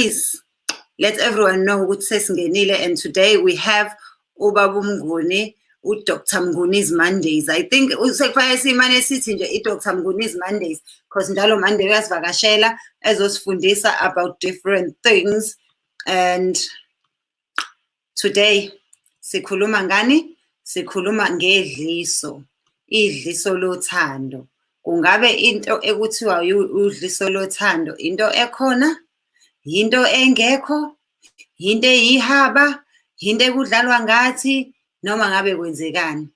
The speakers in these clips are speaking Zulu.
Please let everyone know ukuthi sesingenile, and today we have ubaba uMnguni, uDr Mnguni's Mondays. I think sekufanele simane sithi nje i-Dr Mnguni's Mondays, because njalo Monday uyasivakashela ezosifundisa about different things. And today sikhuluma ngani? Sikhuluma ngedliso, idliso lothando. Kungabe into ekuthiwa udliso lothando into ekhona, yinto engekho, yinto eyihaba, yinto ekudlalwa ngathi, noma ngabe kwenzekani?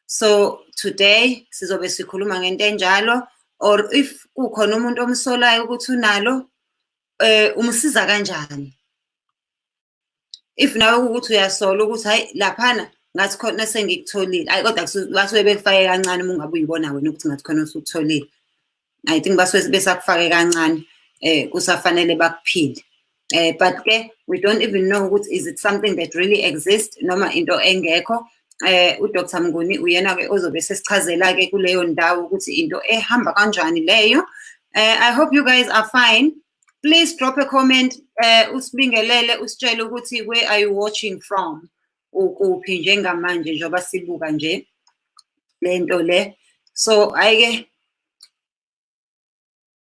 So today sizobe sikhuluma ngento enjalo, or if kukhona umuntu omsolayo ukuthi unalo, umsiza kanjani? If nawe ukuthi uyasola ukuthi hayi, laphana ngathi khona sengikutholile, hayi, kodwa basuke bekufake kancane. Uma ungabe uyibona wena ukuthi ngathi khona usukutholile, I think basuke besakufake kancane, kusafanele bakuphile. But ke we don't even know ukuthi is it something that really exists noma into engekho. UDr Mnguni uyena ke ozobe sesichazela ke kuleyo ndawo ukuthi into ehamba kanjani leyo. I hope you guys are fine. Please drop a comment, usibingelele, usitshele ukuthi where are you watching from, ukuphi njengamanje njengoba sibuka nje lento le. So ayike,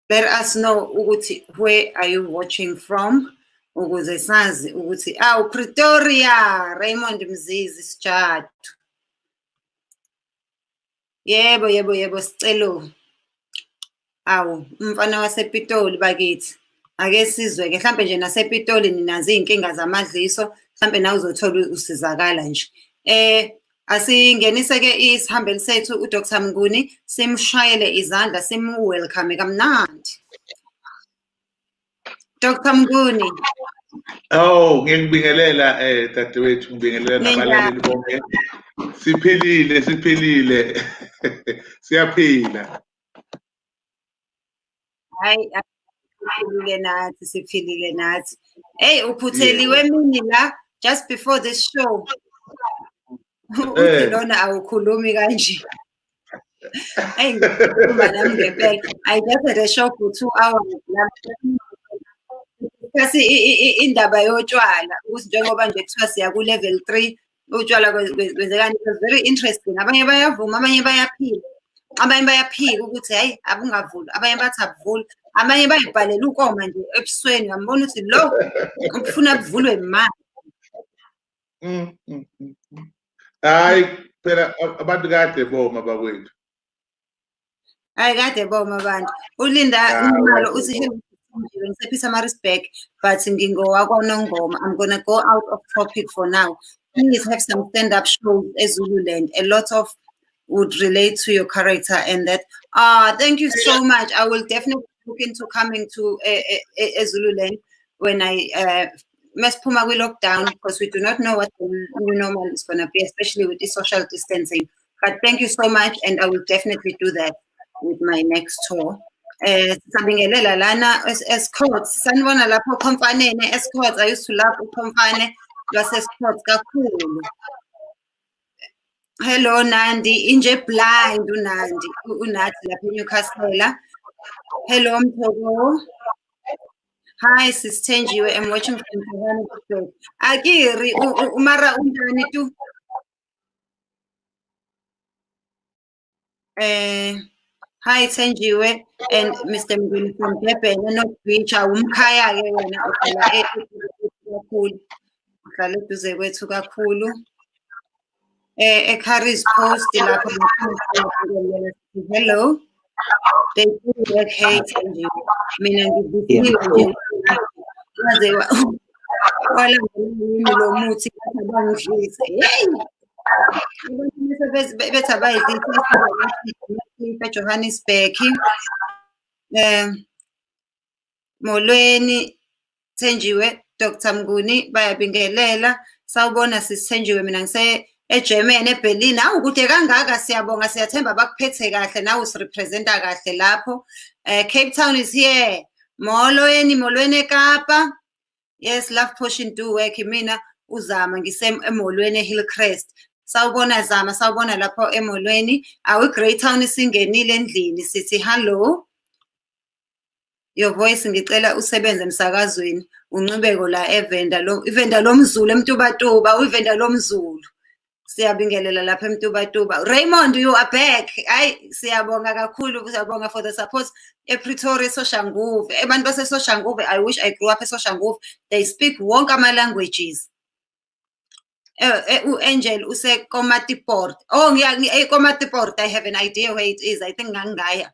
let us know ukuthi where are you watching from, ukuze sazi ukuthi awu, Pretoria, Raymond Mzizi Sijadu. Yebo, yebo, yebo, sicelo. Awu, umfana wasePitoli bakithi. Ake sizwe-ke, mhlampe nje nasePitoli ninazo iy'nkinga zamadliso, mhlampe nawe uzothola usizakala nje. Asingenise-ke isihambeli sethu, uDr Mnguni, simshayele izandla, simu-welcome kamnandi. Dr Mnguni. Oh, ngiyakubingelela dadewethu, ngibingelela nabalaleli bonke. Siphilile, siphilile. Siyaphila. Hayi, siphilile nathi, siphilile nathi. Hey, uphutheliwe emini la just before this show. Uthi lona awukhulumi kanje. Hey, ngikhuluma nami ngempela. I just had a show for 2 hours. Kasi indaba yotshwala, ukuthi njengoba nje kuthiwa siya ku-level 3, utshwala kwenzekani? It was very interesting. Abanye bayavuma, abanye bayaphila. Abanye bayaphika ukuthi hayi, abungavuli, abanye bathi abuvuli, abanye bayibhalela ukoma nje ebusweni, uyambona ukuthi lo ufuna kuvulwe manje. Hayi phela, abantu kade boma bakwethu. Hayi, kade boma abantu. Ulinda Nxumalo uthi ngise-Pietermaritzburg, but ngingowakwaNongoma. I'm gonna go out of topic for now. Please have some stand-up shows eZululand. A lot of would relate to your character and that. Ah, thank you so much. I will definitely look into coming to Zululand when I masiphuma kwi-lockdown, because we do not know what the new normal is going to be, especially with the social distancing. But thank you so much, and I will definitely do that with my next tour. Sabingelela lana Escorts, sanibona lapho Khomfanene Escorts. I used to love uKhomfane lwase-Escorts kakhulu. Hello Nandi, inje blind uNandi, uNathi lapha eNewcastle. Hello Mthoko. Hi Sis Thenjiwe, I'm watching from Johannesburg. Akiri, umara unjani tu? Hi Thenjiwe and Mr Mnguni from Durban, eNorth Beach. Awumkhaya ke wena, uhlala kakhulu. Uhlala eduze kwethu kakhulu. eCarries Post lapho. Hello. They do work. Hey Thenjiwe. Mina ngivisiwe nje. Waze walandela yimi lo muthi, bathi abangidlise. Hey! Abantu bethi abayidlise eJohannesburg. Molweni Thenjiwe, Dr Mnguni bayabingelela. Sawubona sisithenjiwe, mina ngise eGermany, eBerlin. Awu, kude kangaka, siyabonga, siyathemba bakuphethe kahle, nawe usirepresenta kahle lapho. Cape Town is here. Molweni, molweni eKapa. Yes, love potion do work. Mina uzama ngise emolweni eHillcrest. Sawubona Zama, sawubona lapho emolweni. Awu, Grey Town isingenile endlini, sithi hello. Your voice, ngicela usebenze emsakazweni. Uncubeko la eVenda lo iVenda lomZulu eMtubatuba, uyiVenda lomZulu. Siyabingelela lapha eMtubatuba. Raymond, you are back. Hayi, siyabonga kakhulu, siyabonga for the support ePretoria, eSoshanguve. Abantu baseSoshanguve, I wish I grew up eSoshanguve. They speak wonke ama-languages. U-Angel useKomatipoort. Oh, eKomatipoort, I have an idea where it is. I think ngangingaya.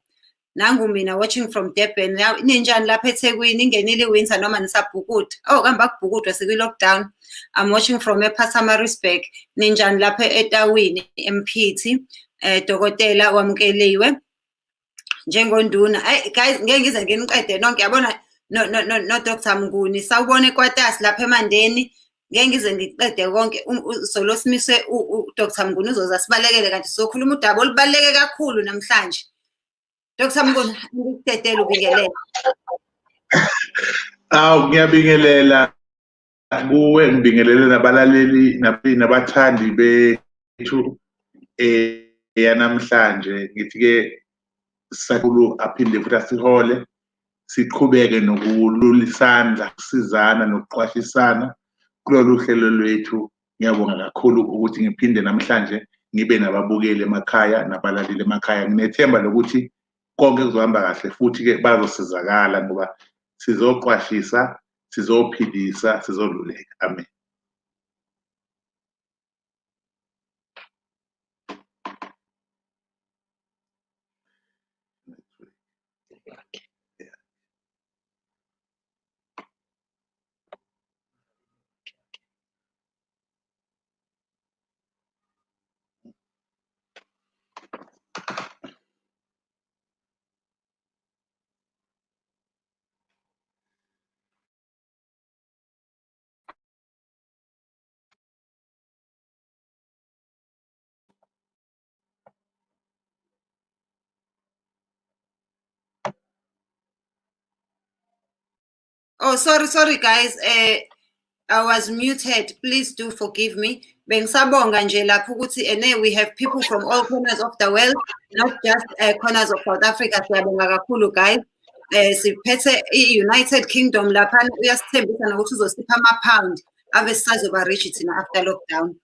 Nangu mina watching from Durban. Ninjani lapha eThekwini? Ingenile i-winter noma nisabhukuda? Oh, kambe akubhukudwa, sikwi-lockdown. I'm watching from ePietermaritzburg. Ninjani lapha eTawini, eMphithi? Dokotela wamukeliwe njengonduna. Hey guys, ngeke ngize nginiqede nonke, yabona, no no no no Dr Mnguni, sawubona eKwatas lapha eMandeni. Ngeke ngize ngiqede konke, solo simise uDr Mnguni uzoza sibalekele, kanti sizokhuluma udaba olubaluleke kakhulu namhlanje. Dr Mnguni, ngikudedele ubingelele. Awu, ngiyabingelela kuwe, ngibingelele nabalaleli nabathandi bethu yanamhlanje. Ngithi-ke sakhulu aphinde futhi asihole, siqhubeke nokulula isandla, ukusizana nokuqwashisana kulolu hlelo lwethu. Ngiyabonga kakhulu ukuthi ngiphinde namhlanje ngibe nababukeli emakhaya nabalaleli emakhaya. Nginethemba lokuthi konke kuzohamba kahle futhi-ke bazosizakala ngoba sizoqwashisa, sizophilisa, sizoluleka. Amen. Oh, sorry, sorry guys. I was muted. Please do forgive me. Bengisabonga nje lapho ukuthi ene we have people from all corners of the world, not just corners of South Africa. Siyabonga kakhulu guys. Siphethe i-United Kingdom lapha, uyasithembisa nokuthi uzosipha ama-pound ave sisazoba rich thina after lockdown.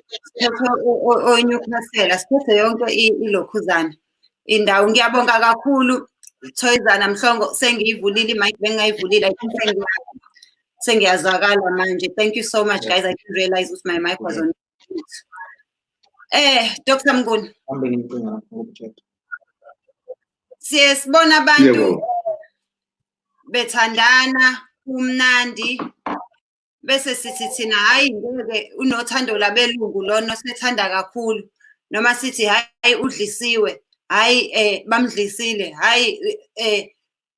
Siphethe o-Newcastle, siphethe yonke ilokhuzana indawo. Ngiyabonga kakhulu Thoyizana Mhlongo, sengiyivulile i-mic, bengingayivulile. I think sengiyazwakala manje. Thank you so much guys. I didn't realize ukuthi my mic was on mute. Dr Mnguni. Siye sibona abantu bethandana kumnandi, bese sithi thina hayi ngeke, unothando labelungu lona, osethanda kakhulu, noma sithi hayi udlisiwe, hayi bamdlisile, hayi.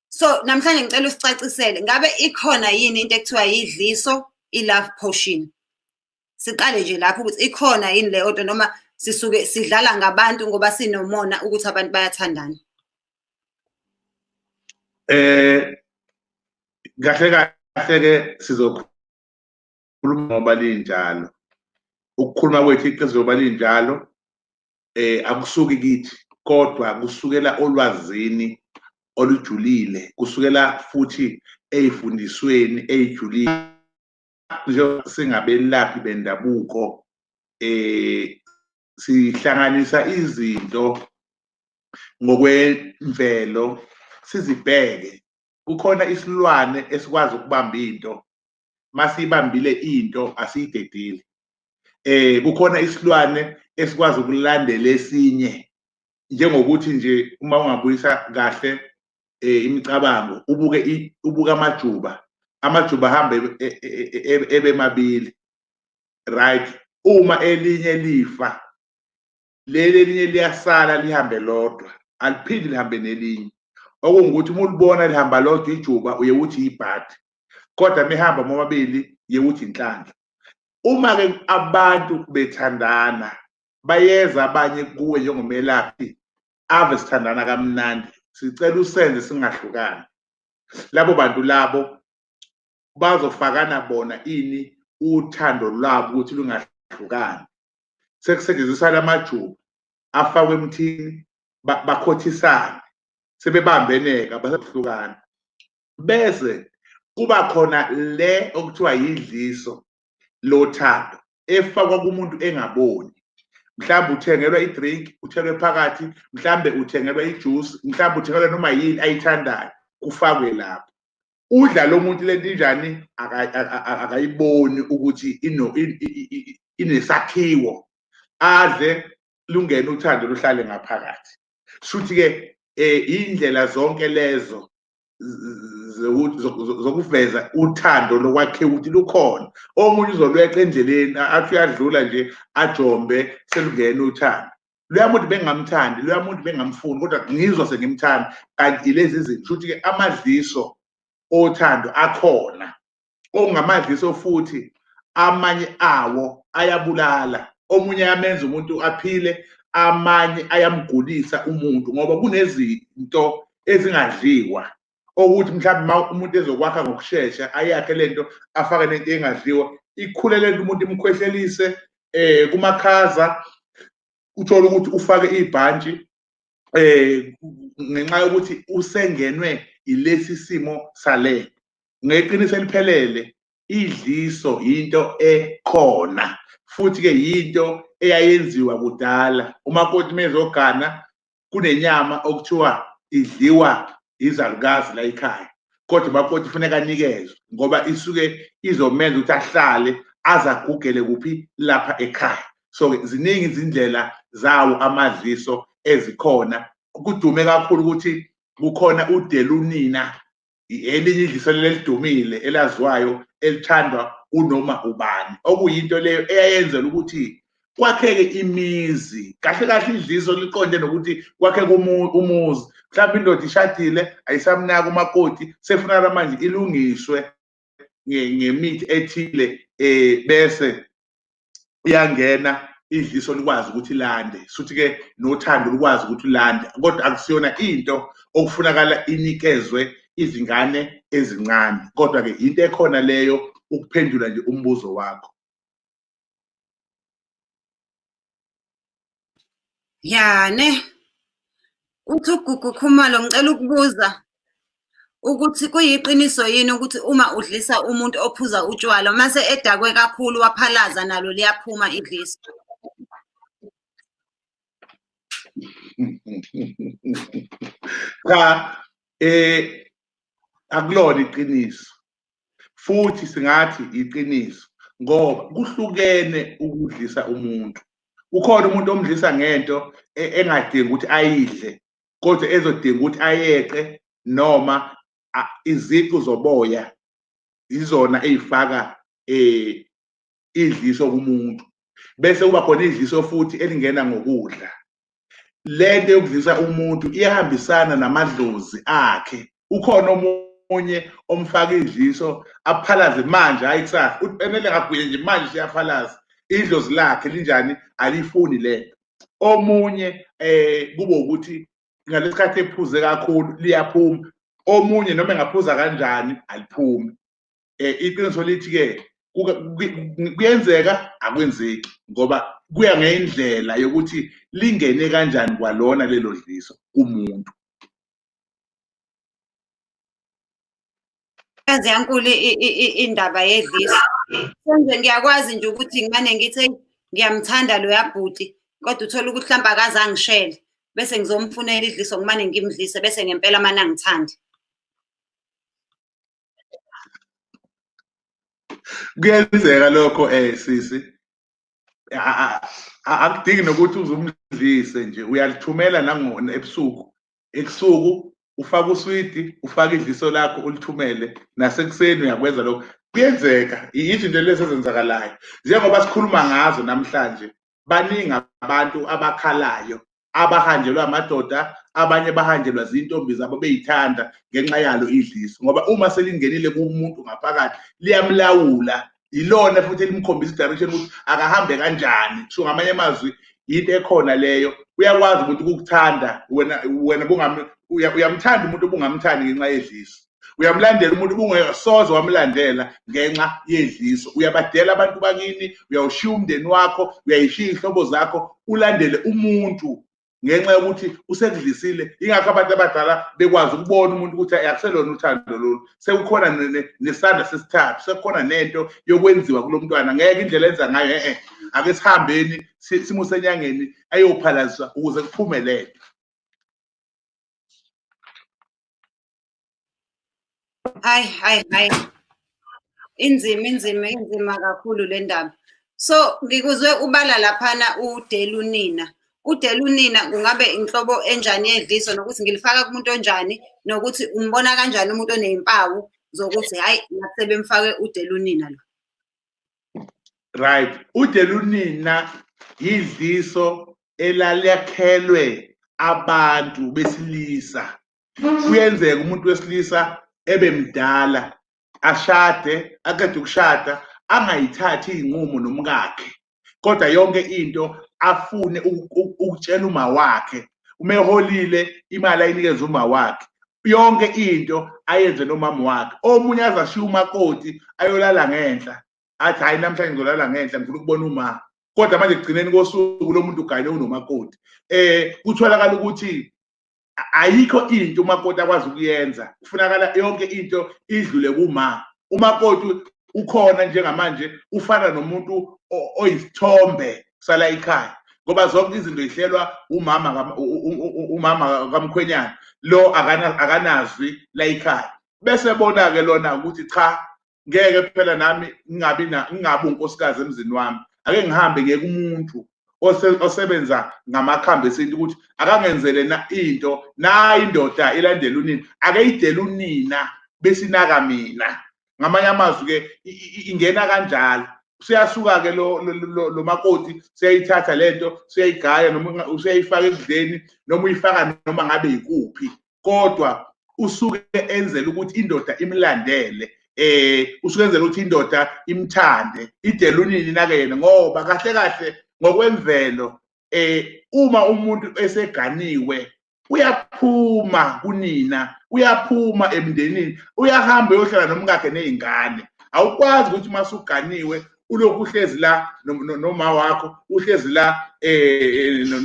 So namhlanje ngicela usicacisele, ngabe ikhona yini into ekuthiwa yidliso, i-love potion? Siqale nje lapho ukuthi ikhona yini leyo nto, noma sisuke sidlala ngabantu ngoba sinomona ukuthi abantu bayathandana? Kahle kahle ke sizokhuluma ngoba linjalo. Ukukhuluma kwethu iqiniso ngoba linjalo, akusuki kithi, kodwa kusukela olwazini olujulile, kusukela futhi ey'fundisweni ey'julile. Njengoba singabelaphi bendabuko, sihlanganisa izinto ngokwemvelo, sizibheke. Kukhona isilwane esikwazi ukubamba into, masiyibambile into asiyidedeli. Kukhona isilwane esikwazi ukulandela esinye, njengokuthi nje uma ungabuyisa kahle imicabango, ubuke amajuba, amajuba ahambe ebe mabili, right? Uma elinye lifa, leli elinye liyasala lihambe lodwa, aliphindi lihambe nelinye. Okungukuthi uma ulibona lihamba lodwa ijuba, uye uthi ibhadi, kodwa mihamba momabili uye uthi inhlanhla. Uma-ke abantu bethandana, bayeza abanye kuwe njengomelaphi, ave sithandana kamnandi, sicela usenze singahlukani. Labo bantu labo bazofakana bona ini uthando lwabo ukuthi lungahlukani. Sekusetshenziswa lamajuba afakwe emthini, bakhothisane, sebebambeneka, basehlukana. Bese Kuba khona le okuthiwa yidliso lothando efakwa kumuntu engaboni. Mhlawumbe uthengelwa i-drink, uthelwe phakathi, mhlawumbe uthengelwa ijuice, mhlawumbe uthengelwa noma yini ayithandayo, kufakwe lapho. Udla lo muntu lento injani akayiboni ukuthi inesakhiwo, adle lungene uthando luhlale ngaphakathi. Shuthi-ke indlela zonke lezo zokuveza uthando lokwakhiwa ukuthi lukhona. Omunye uzolweqa endleleni athi uyadlula nje ajombe selungena uthando. Loya muntu bengamthandi, loya muntu bengamfuni, kodwa ngizwa sengimthanda. Kanti lezi zinto, shuthi-ke amadliso othando akhona, okungamadliso futhi amanye awo ayabulala, omunye ayamenza umuntu aphile, amanye ayamgulisa umuntu, ngoba kunezinto ezingadliwa okuthi mhlawumbe uma umuntu ezokwakha ngokushesha ayakhe lento afake lento engadliwa, ikhule lento umuntu imkhwehlelise kumakhaza, uthole ukuthi ufake ibhantshi ngenxa yokuthi usengenwe ilesi simo sale. Ngeqiniso eliphelele idliso into ekhona, futhi ke yinto eyayenziwa kudala. Umakoti mezogana kunenyama okuthiwa idliwa izalukazi la ekhaya, kodwa umakoti kufuneka anikezwe ngoba isuke izomenza ukuthi ahlale aze agugele kuphi lapha ekhaya. So ziningi izindlela zawo amadliso ezikhona. Kudume kakhulu ukuthi kukhona udelunina, elinye idliso lelidumile elaziwayo elithandwa unoma ubani, okuyinto leyo eyayenzela ukuthi kwakheke imizi. Kahle kahle idliso liqonde nokuthi kwakheke umuzi. Mhlawumbe indoda ishadile ayisamnaki umakoti, sefunakala manje ilungiswe ngemithi ethile, bese iyangena idliso likwazi ukuthi lande, futhi ke nothando lukwazi ukuthi lande. Kodwa akusiyona into okufunakala inikezwe izingane ezincane, kodwa ke into ekhona leyo ukuphendula nje umbuzo wakho. Ya ne, uthi uGugu Khumalo, ngicela ukubuza ukuthi kuyiqiniso yini ukuthi uma udlisa umuntu ophuza utshwala mase edakwe kakhulu waphalaza nalo liyaphuma idliso? Cha, akulona iqiniso, futhi singathi iqiniso ngoba kuhlukene ukudlisa umuntu. Ukhona umuntu omdlisa ngento engadingi ukuthi ayidle, kodwa ezodinga ukuthi ayeqe, noma iziqu zoboya izona eyifaka idliso kumuntu. Bese kuba khona idliso futhi elingena ngokudla. Lento yokudlisa umuntu iyahambisana namadlozi akhe. Ukhona omunye omfaka idliso aphalaze manje, hayi kusasa, uthi emele ngagwinya nje manje siyaphalaza, idlozi lakhe linjani alifuni lento. Omunye kube ukuthi ngalesikhathi ephuze kakhulu liyaphuma, omunye noma engaphuza kanjani aliphumi. Iqiniso lithi ke kuyenzeka, akwenzeki, ngoba kuya ngendlela yokuthi lingene kanjani kwalona lelo dliso kumuntu. Yazi yankulu indaba yedliso. Senze ngiyakwazi nje ukuthi ngimane ngithi ngiyamthanda loya bhuti, kodwa uthola ukuthi mhlawumbe akaze angishele, bese ngizomfunela idliso ngimane ngimdlise, bese ngempela mane angithande. Kuyenzeka lokho sisi. Akudingi nokuthi uzumdlise nje, uyalithumela nangona ebusuku. Ebusuku ufaka uswidi, ufaka idliso lakho ulithumele, nasekuseni uyakwenza lokho. Kuyenzeka, izinto lezi ezenzakalayo. Njengoba sikhuluma ngazo namhlanje, baningi abantu abakhalayo, abahanjelwa amadoda, abanye bahanjelwa zintombi zabo beyithanda ngenxa yalo idliso, ngoba uma selingenile kumuntu ngaphakathi liyamlawula, ilona futhi elimkhombisa i-direction ukuthi akahambe kanjani. So ngamanye amazwi into ekhona leyo, uyakwazi umuntu ukukuthanda wena, wena uyamthanda umuntu obungamthandi ngenxa yedliso, uyamlandela umuntu obungesoze wamlandela ngenxa yedliso, uyabadela abantu bakini, uyawushiya umndeni wakho, uyayishiya iy'hlobo zakho, ulandele umuntu Ngenxa yokuthi usekudlisile, ingakho abantu abadala bekwazi ukubona umuntu ukuthi akuselona uthando lolu, sekukhona nesandla sesithathu, sekukhona nento yokwenziwa kulo mntwana, ngeke indlela enza ngayo, ake sihambeni simuse enyangeni ayophalaziswa ukuze kuphume lento. Hayi hayi hayi, inzima inzima inzima kakhulu le ndaba. So ngikuzwe ubala laphana uDelunina. UDelunina kungabe inhlobo enjani yedliso, nokuthi ngilifaka kumuntu onjani, nokuthi umbona kanjani umuntu oney'mpawu zokuthi hhayi ngathi sebemfake uDelunina lo. Right, uDelunina yidliso elalakhelwe abantu besilisa. Kuyenzeka umuntu wesilisa ebe mdala, ashade, aqede ukushada, angayithathi iy'nqumo nomkakhe, kodwa yonke into afune ukutshela uma wakhe. Uma eholile imali ayinikeze uma wakhe, yonke into ayenze nomama wakhe. Omunye aze ashiye umakoti ayolala ngenhla, athi hhayi namhlanje ngizolala ngenhla, ngifuna ukubona uma. Kodwa manje ekugcineni kosuku lo muntu ugayile unomakoti. Kutholakala ukuthi ayikho into umakoti akwazi ukuyenza, kufunakala yonke into idlule kuma. Umakoti ukhona njengamanje ufana nomuntu oyisithombe sala ekhaya, ngoba zonke izinto zihlelwa umama umama kamkhwenyana lo akanazwi la ekhaya. Bese bona ke lona ukuthi cha, ngeke phela nami ngingabi ngingabi unkosikazi emzini wami, ake ngihambe ngiye kumuntu osebenza ngamakhambi esintu ukuthi akangenzele na into, nayi indoda ilandela unina, ake idele unina besinaka mina. Ngamanye amazwi ke ingena kanjalo. Siyasuka ke lo makoti, siyayithatha lento, siyayigaya noma usiyayifaka ekudleni noma uyifaka noma ngabe ikuphi, kodwa usuke enzela ukuthi indoda imlandele, usuke enzela ukuthi indoda imthande, idele unini nake yena. Ngoba kahle kahle ngokwemvelo uma umuntu eseganiwe uyaphuma kunina, uyaphuma emndenini, uyahamba uyohlala nomkakhe nezingane. Awukwazi ukuthi uma usuganiwe ulokhu uhlezi la noma wakho, uhlezi la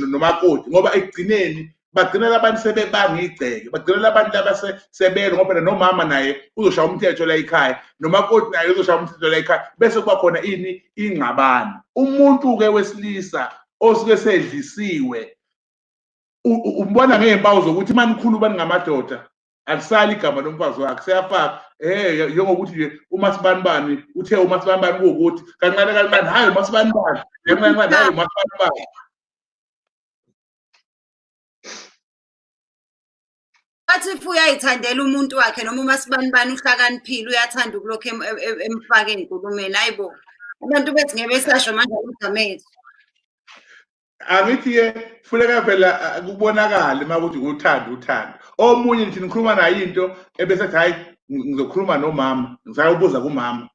nomakoti, ngoba ekugcineni bagcina labantu sebebanga igceke, bagcina labantu abasebelo, ngoba phela nomama naye uzoshaya umthetho la ekhaya, nomakoti naye uzoshaya umthetho la ekhaya, bese kuba khona ini ingxabano. Umuntu-ke wesilisa osuke sedlisiwe umbona ngey'mpawu zokuthi uma nikhuluma ningamadoda alisali igama lomfazi wakhe, seyafaka njengokuthi nje uMasibanibani uthe uMasibanibani kuwukuthi kancane kancane, hhayi uMasibanibani, kancane kancane, hhayi uMasibanibani. Bathi if uyayithandela umuntu wakhe noma uMasibanibani uhlakaniphile, uyathanda ukulokhu emfake ey'nkulumeni. Hayi bo, abantu bethi ngeke besasho manje amagama ethu. Angithi-ke funeka phela kubonakale uma kuthi uthando uthando. Omunye ngithi nikhuluma naye into ebese ethi hhayi ngizokhuluma nomama, ngisayobuza kumama,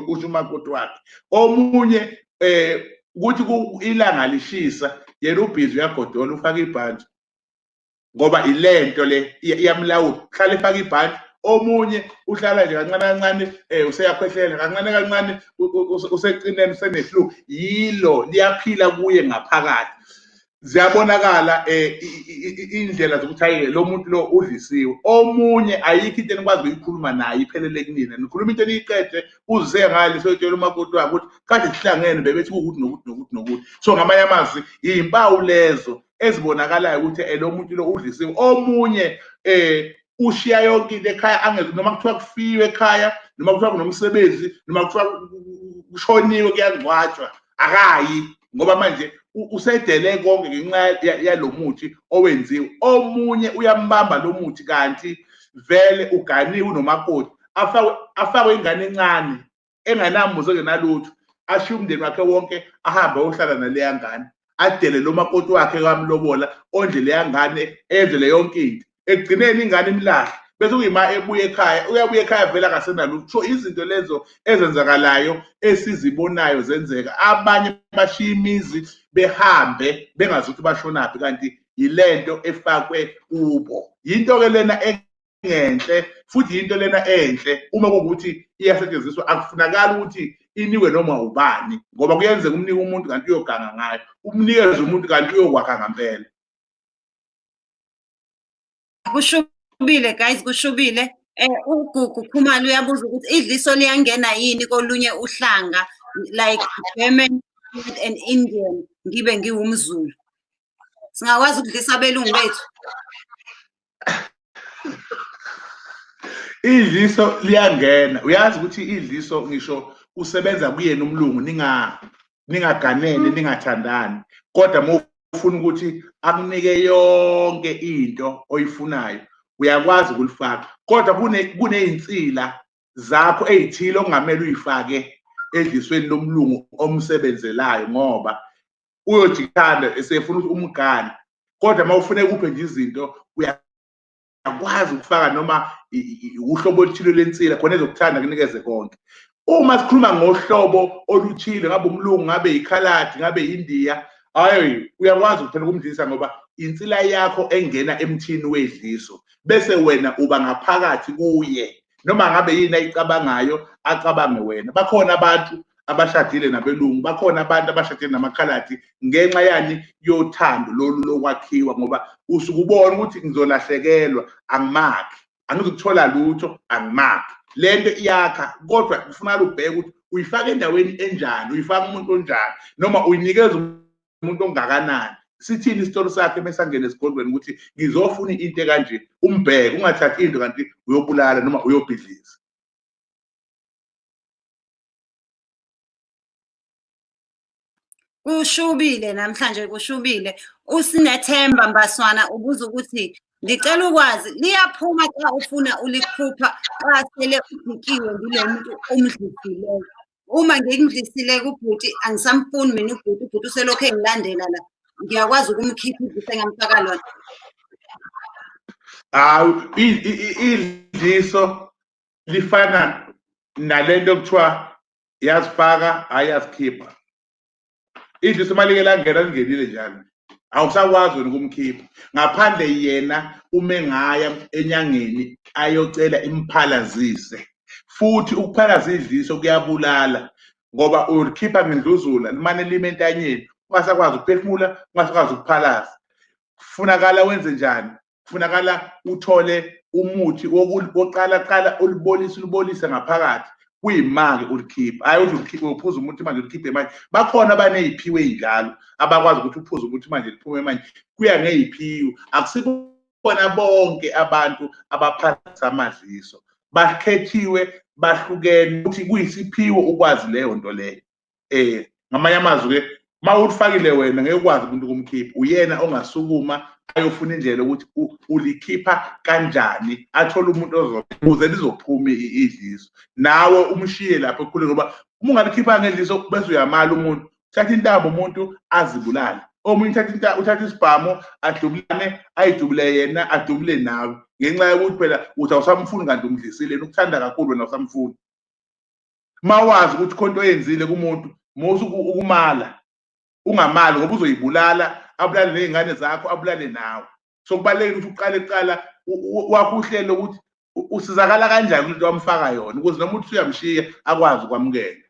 usho umakoti wakhe. Omunye kuthi ilanga lishisa, yena ubhizi uyagodola ufaka ibhantshi, ngoba ilento le iyamlawula, uhlala efaka ibhantshi. Omunye uhlala nje kancane kancane, useyakhwehlela kancane kancane, useqinene, useneflu, yilo liyaphila kuye ngaphakathi. Ziyabonakala indlela zokuthi hayi lo muntu lo udlisiwe. Omunye ayikho into enikwazi ukuyikhuluma naye iphelele kunina, nikhuluma into eniyiqede uze ngale seyotshela umakoti wakhe ukuthi kade sihlangene bebethi kuwukuthi nokuthi nokuthi nokuthi. So ngamanye amazwi iy'mpawu lezo ezibonakalayo ukuthi lo muntu lo udlisiwe. Omunye ushiya yonke into ekhaya, angeze noma kuthiwa kufiwe ekhaya, noma kuthiwa kunomsebenzi, noma kuthiwa kushoniwe kuyangcwatshwa, akayi, ngoba manje usedele konke ngenxa yalo muthi owenziwe. Omunye uyambamba lo muthi kanti vele uganiwe unomakoti, afakwe ingane encane engenamuzi engenalutho, ashiye umndeni wakhe wonke ahambe ayohlala naleya ngane, adele lo makoti wakhe kamlobola, ondle leya ngane, enzele yonke into. Ekugcineni ingane imlahle, bese kuyima ebuya ekhaya, uyabuya ekhaya vele akasenalutho. So izinto lezo ezenzakalayo esizibonayo zenzeka, abanye bashiya imizi behambe bengazi ukuthi bashonaphi, kanti yilento efakwe kubo. Yinto-ke lena engenhle, futhi yinto lena enhle uma kuwukuthi iyasetshenziswa. Akufunakali ukuthi inikwe noma ubani, ngoba kuyenzeka umnike umuntu kanti uyoganga ngayo, umnikeze umuntu kanti uyokwakha ngampela. Kushubile guys, kushubile. UGugu Khumalo uyabuza ukuthi idliso liyangena yini kolunye uhlanga like German and Indian, ngibe ngiwumZulu. Singakwazi ukudlisa abelungu bethu? Idliso liyangena. Uyazi ukuthi idliso ngisho usebenza kuyena umlungu, ningaganene, ningathandani, kodwa uma ufuna ukuthi akunike yonke into oyifunayo uyakwazi ukulifaka, kodwa kuneyinsila zakho ey'thile okungamele uyifake edlisweni lomlungu omsebenzelayo, ngoba uyojikithanda esefuna ukuthi umgane. Kodwa uma ufuna kuphe nje izinto uyakwazi ukufaka noma uhlobo oluthile lwensila khona ezokuthanda kunikeze konke. Uma sikhuluma ngohlobo oluthile, ngabe umlungu, ngabe ikhaladi, ngabe iNdiya, hayi uyakwazi ukuphela ukumdlisa ngoba insila yakho engena emthini wedliso, bese wena uba ngaphakathi kuye. Noma ngabe yini ayicabangayo, acabange wena. Bakhona abantu abashadile nabelungu, bakhona abantu abashadile namakhaladi ngenxa yani yothando lolu lokwakhiwa, ngoba usuke ubona ukuthi ngizolahlekelwa, angimakhi, angizukuthola lutho, angimakhi. Lento iyakha, kodwa kufuneka ubheke ukuthi uyifaka endaweni enjani, uyifaka umuntu onjani, noma uyinikeza umuntu ongakanani. Sithini isitori sakhe mesangena esigodlweni ukuthi ngizofuna into ekanje, umbheke, ungathathi into kanti uyobulala noma uyobhidliza. Kushubile namhlanje, kushubile. Usinethemba Mbaswana ubuza ukuthi ngicela ukwazi liyaphuma xa ufuna ulikhupha xa sele udikiwe ngilo muntu omdlisileyo. Uma ngimdlisile kubhuti angisamfuni mina ubhuti, ubhuti uselokhu engilandela la, ngiyakwazi ukumkhipha idliso engamfaka lona? Hawu, idliso lifana nalento okuthiwa yazifaka hayi yazikhipha. Idliso uma like langena lingenile njalo, awusakwazi wena ukumkhipha ngaphandle yena uma engaya enyangeni ayocela imphalazise. Futhi ukuphalaza idliso kuyabulala, ngoba ulikhipha ngendluzula limane lime entanyeni, ungasakwazi ukuphefumula, ungasakwazi ukuphalaza. Kufunakala wenze njani? Kufunakala uthole umuthi wokuqala qala ulibolise, ulibolise ngaphakathi, kuyimake ulikhipha. Hayi ukuthi ulikhiphe, uphuze umuthi manje ulikhiphe manje. Bakhona abaney'phiwe ey'njalo abakwazi ukuthi uphuze umuthi manje liphume manje, kuya ngey'phiwe. Akusibona bonke abantu abaphatha amadliso, bakhethiwe, bahlukene, ukuthi kuyisiphiwo ukwazi leyo nto leyo. Ngamanye amazwi ke, uma ulifakile wena ngeke ukwazi umuntu ukumkhipha, uyena ongasukuma ayofuna indlela ukuthi ulikhipha kanjani, athole umuntu ozokuze lizophuma idliso, nawe umshiye lapho ekhule. Ngoba uma ungalikhipha ngedliso bese uyamala umuntu, uthatha intambo umuntu azibulale, omunye uthatha isibhamu adubulane, ayidubule yena, adubule nawe, ngenxa yokuthi phela uthi awusamfuni kanti umdlisile yena, ukuthanda kakhulu wena awusamfuni. Mawazi ukuthi khona into oyenzile kumuntu, musa ukumala, ungamali ngoba uzoyibulala, abulale nezingane zakho, abulale nawe. So kubalulekile ukuthi uqale kuqala wakho uhlelo ukuthi usizakala kanjani into wamfaka yona, ukuze noma uthi uyamshiya akwazi ukwamukela.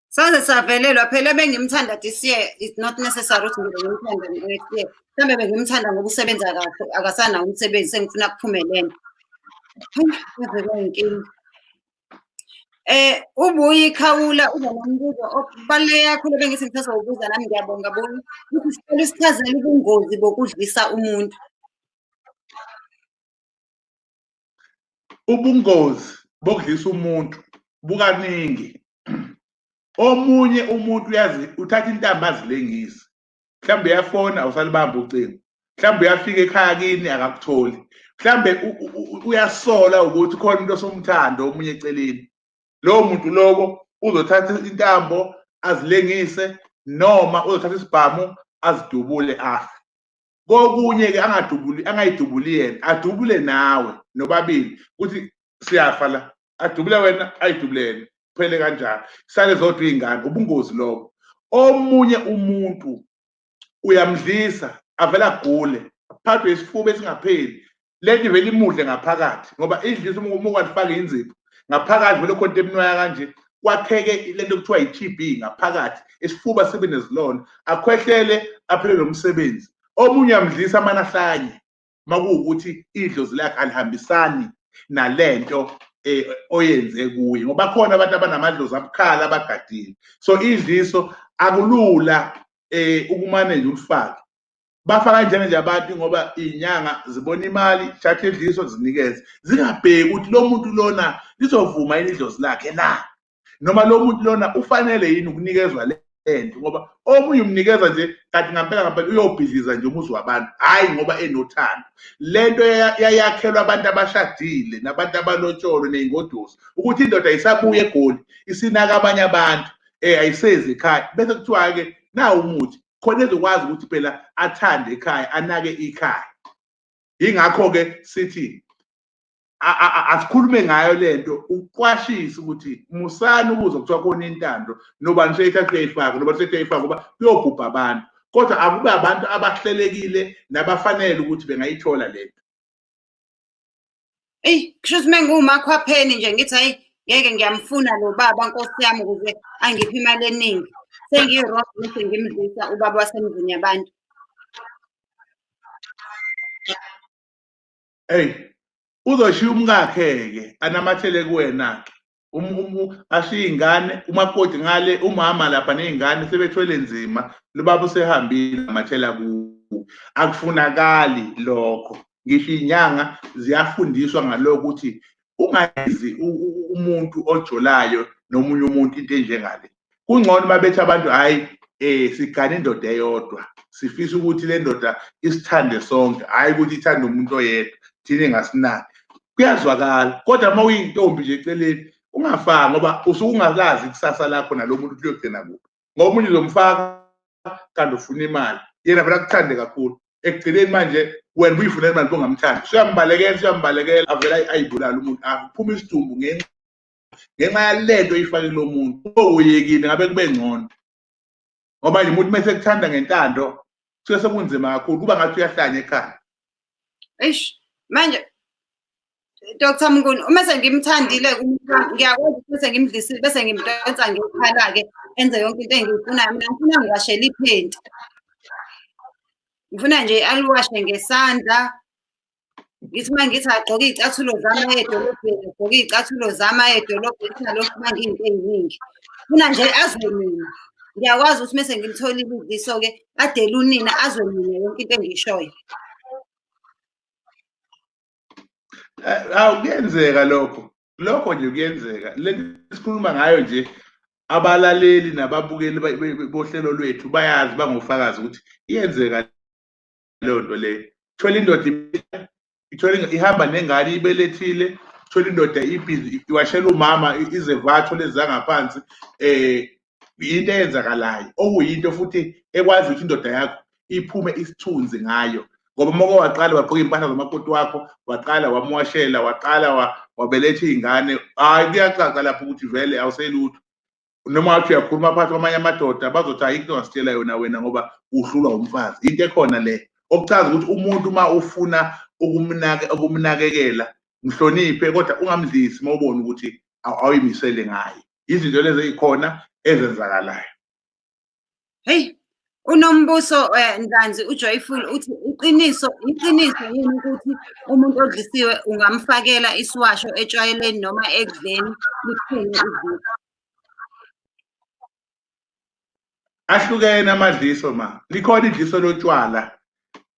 Saze savelelwa phela, bengimthanda this year, it's not necessary ukuthi ngibe ngimthanda next year. Mhlawumbe bengimthanda ngoba usebenza kahle, akasanawo umsebenzi, sengifuna kuphumelele. Yaze kwayinkinga. Ubuyi Khawula uza nombuzo okubaluleke kakhulu bengithi ngisazowubuza nami, ngiyabonga Buyi. Ukuthi sicela usichazele ubungozi bokudlisa umuntu. Ubungozi bokudlisa umuntu bukaningi. Omunye umuntu uyazi uthatha intambo azilengise, mhlawumbe uyafona awusalibamba ucingo, mhlawumbe uyafika ekhaya kini akakutholi, mhlawumbe uyasola ukuthi khona umuntu osomthando omunye eceleni. Lowo muntu lowo uzothatha intambo azilengise, noma uzothatha isibhamu azidubule afe. Kokunye ke angadubuli, angayidubuli yena, adubule nawe nobabili, ukuthi siyafa la, adubule wena, ayidubule yena, kuphele kanjalo, sale zodwa iy'ngane. Ubungozi lobo. Omunye umuntu uyamdlisa avele agule, aphathwe isifuba esingapheli, lento ivele imudle ngaphakathi, ngoba idlisa uma ungalifaka inzipho ngaphakathi vele khona into emnwaya kanje, kwakheke lento ekuthiwa i-TB ngaphakathi, isifuba sibe nezilonda, akhwehlele aphele nomsebenzi. Omunye uyamdlisa amanahlanye makuwukuthi idlozi lakhe alihambisani nalento oyenze kuye, ngoba khona abantu abanamadlozi abukhala abagadile. So idliso akulula ukumane nje ulifake. Bafa kanjena nje abantu ngoba iy'nyanga zibona imali, thatha idliso zinikeze, zingabheki ukuthi lo muntu lona lizovuma yini idlozi lakhe na, noma lo muntu lona ufanele yini ukunikezwa lento, ngoba omunye umnikeza nje kanti ngampela ngampela uyobhidliza nje umuzi wabantu, hhayi ngoba enothando. Lento yayakhelwa abantu abashadile nabantu abalotsholwe ney'ngoduso, ukuthi indoda isabuya eGoli isinaka abanye abantu, ayisezi ekhaya, bese kuthiwa-ke nawu umuthi khona ezokwazi ukuthi phela athande ekhaya, anake ikhaya. Yingakho-ke sithi asikhulume ngayo lento, ukuqwashisa ukuthi musani ukuzwa kuthiwa khona intando nobani useyithatha uyayifaka, nobani useyithatha uyayifaka, ngoba kuyobhubha abantu. Kodwa akube abantu abahlelekile nabafanele ukuthi bengayithola lento. Eyi, kusho ukuthi uma ngiwumakhwapheni nje ngithi hayi ngeke ngiyamfuna lo baba nkosi yami ukuze angiphe imali eningi. Sengiyi-wrong bese ngimdlisa ubaba wasemzini yabantu. Eyi, uzoshiya umkakhe-ke anamathele kuwena-ke. Ashiye iy'ngane, umakoti ngale, umama lapha ney'ngane sebethwele nzima, lo baba usehambile amathela kuwe. Akufunakali lokho. Ngisho iy'nyanga ziyafundiswa ngalokho ukuthi ungayenzi umuntu ojolayo nomunye umuntu into enjengale. Kungcono uma bethi abantu hhayi sigane indoda eyodwa, sifisa ukuthi le ndoda isithande sonke, hhayi ukuthi ithande umuntu oyedwa, thina ingasinaki. Kuyazwakala, kodwa uma uyintombi nje eceleni ungafaki, ngoba usuke ungalazi ikusasa lakho nalo muntu ukuthi uyogcina kuphi. Ngoba omunye uzomfaka kanti ufuna imali, yena phela akuthande kakhulu. Ekugcineni manje wena ubuyifunela imali bongamthandi, usuyambalekela, usuyambalekela, avele ayibulale umuntu, aphume isidumbu ngenxa yalento oyifake kulo muntu. Uyekile ngabe kube ngcono, ngoba nje umuntu mase ekuthanda ngentando kusuke sekunzima kakhulu, kuba ngathi uyahlanya ekhaya. Eish, manje Dr. Mnguni, uma sengimthandile ngiyakwazi ukuthi bese ngimdlisile bese ngimdonsa ngekhala-ke enze yonke into engiyifunayo. Mina ngifuna ngiwashele iphenti, ngifuna nje aliwashe ngesandla. Ngithi uma ngithi agqoke iy'cathulo zami aye edolobheni, agqoke iy'cathulo zami aye edolobheni, singalokhu manje iy'nto ey'ningi. Ngifuna nje azwe mina. Ngiyakwazi ukuthi mese ngimtholile idliso-ke adele unina azwe mina yonke into engiyishoyo. Awu, kuyenzeka lokho. Lokho nje kuyenzeka. Le sikhuluma ngayo nje abalaleli nababukeli bohlelo lwethu bayazi, bangofakazi ukuthi iyenzeka leyo nto leyo. Thola indoda ithola ihamba nengane ibelethile, thola indoda ibhizi iwashela umama izevatho lezi zangaphansi, into eyenzakalayo okuyinto futhi ekwazi ukuthi indoda yakho iphume isithunzi ngayo. Ngoba uma waqala wagqoka impahla zomakoti wakho, waqala wamwashela, waqala wabeletha iy'ngane, hhayi kuyacaca lapho ukuthi vele awuselutho. Noma ngathi uyakhuluma phakathi kwamanye amadoda bazothi ayikho into ongasitshela yona wena ngoba uhlulwa umfazi. Into ekhona le okuchaza ukuthi umuntu uma ufuna ukumnakekela mhloniphe, kodwa ungamdlisi uma ubona ukuthi awuyimisele ngaye. Izinto lezi ey'khona ezenzakalayo. Hey, uNombuso Ntanzi uJoyful uthi iqiniso yini ukuthi umuntu odlisiwe ungamfakela isiwasho etshwayeleni noma ekudleni liphume idliso? Ahlukene amadliso ma. Likhona idliso lotshwala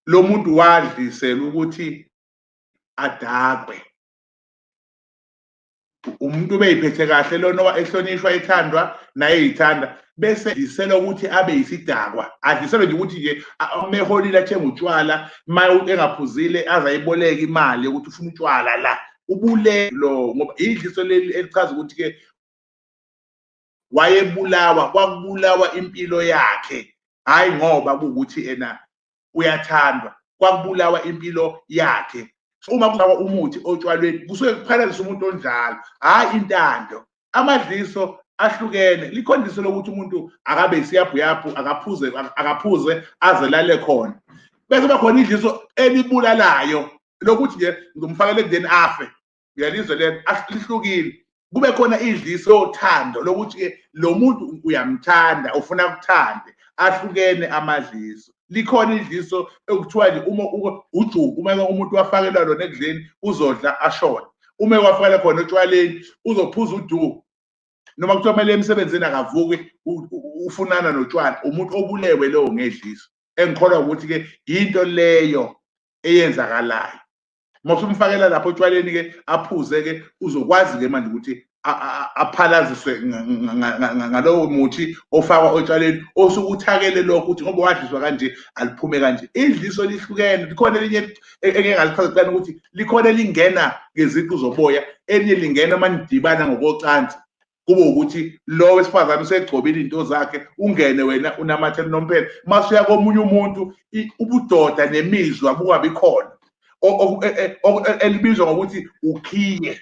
lo muntu wadliselwa ukuthi adakwe. Umuntu ubeyiphethe kahle lona ehlonishwa ethandwa naye eyithanda, bese edliselwa ukuthi abe yisidakwa. Adliselwe nje ukuthi nje uma eholile athenge utshwala, uma engaphuzile aze ayiboleke imali yokuthi ufuna utshwala la. Ubule lo ngoba idliso leli elichaza ukuthi ke wayebulawa, kwakubulawa impilo yakhe, hayi ngoba kuwukuthi ena uyathandwa, kwakubulawa impilo yakhe. Uma kufakwa umuthi otshwalweni kusuke kuphalaliswa umuntu onjalo, hayi intando. Amadliso ahlukene. Likhona idliso lokuthi umuntu akabe isiyabhuyaphu, akaphuze aze lale khona. Bese kuba khona idliso elibulalayo lokuthi nje ngizomfakela ekudleni afe. Uyalizwa lelo, lihlukile. Kube khona idliso lothando lokuthi ke lo muntu uyamthanda, ufuna akuthande. Ahlukene amadliso. Likhona idliso ekuthiwa nje uma ujuku, uma umuntu wafakelwa lona ekudleni uzodla ashone, uma wafakela khona otshwaleni uzophuza uduku, noma kuthiwa kumele emsebenzini akavuki ufunana notshwala. Umuntu obulewe lowo ngedliso. Engikholwa ukuthi-ke yinto leyo eyenzakalayo. Uma usumfakela lapho otshwaleni-ke aphuze-ke, uzokwazi-ke manje ukuthi aphalaziswe ngalowo muthi ofakwa otshwaleni osuke uthakele lokho, ukuthi ngoba wadliswa kanje aliphume kanje. Idliso lihlukene, likhona elinye engeke ngalichaza kuqala ukuthi likhona elingena ngeziqu zoboya, elinye lingena uma nidibana ngokocansi, kube ukuthi lo wesifazane usegcobile izinto zakhe, ungene wena unamathele unomphela. Mase uya komunye umuntu, ubudoda nemizwa bungabi khona, elibizwa ngokuthi ukhiye.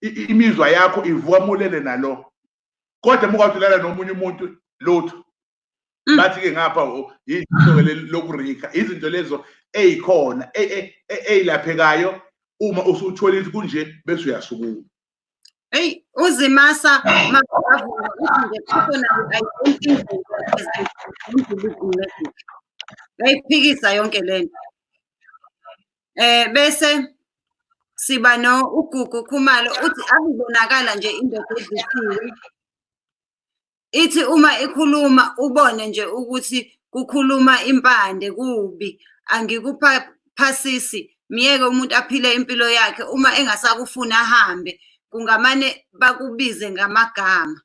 Imizwa yakho ivuka mulele nalo, kodwa uma ukwathi ulala nomunye umuntu lutho. Bathi-ke ngapha yidliso lokurika, izinto lezo ey'khona ey'laphekayo uma usutholile ukuthi kunje bese uyasukuma. Hey, uzimasa makavuka uthi nje personally I don't think as I don't believe in magic. Uyayiphikisa yonke lento. Bese siba no uGugu Khumalo uthi akubonakala nje indoda edlisiwe. Ithi uma ikhuluma ubone nje ukuthi kukhuluma impande kubi, angikuphasisi, miyeke umuntu aphile impilo yakhe, uma engasakufuni ahambe, kungamane bakubize ngamagama.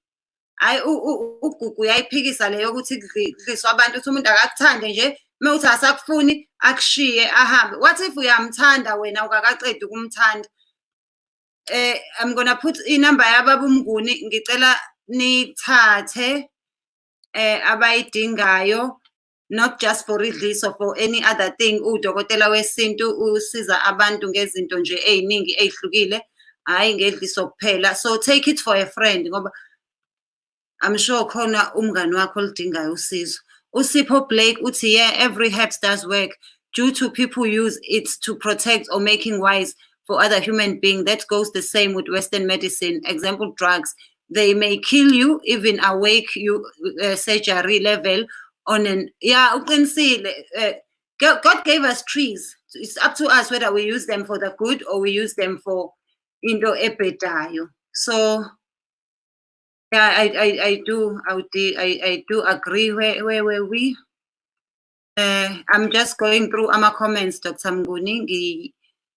Hhayi, uGugu uyayiphikisa le yokuthi kudliswa abantu, uthi umuntu akakuthande nje, uma kuthi akasakufuni akushiye ahambe. What if uyamthanda wena awukakaqedi ukumthanda? I'm gonna put inamba yababa uMnguni, ngicela niyithathe abayidingayo, not just for idliso, for any other thing. Udokotela wesintu usiza abantu ngezinto nje ey'ningi ey'hlukile, hhayi ngedliso kuphela. So take it for a friend, ngoba I'm sure khona umngani wakho oludingayo usizo. USipho Blake uthi, yeah, every herbs does work due to people use it to protect or making wise for other human being. That goes the same with Western medicine. Example, drugs. They may kill you, even awake you surgery level on an, yeah, uqinisile. God gave us trees. It's up to us whether we use them for the good or we use them for into ebhedayo. So yeah, I do agree. Where were we? I'm just going through ama comments, Dr. Mnguni.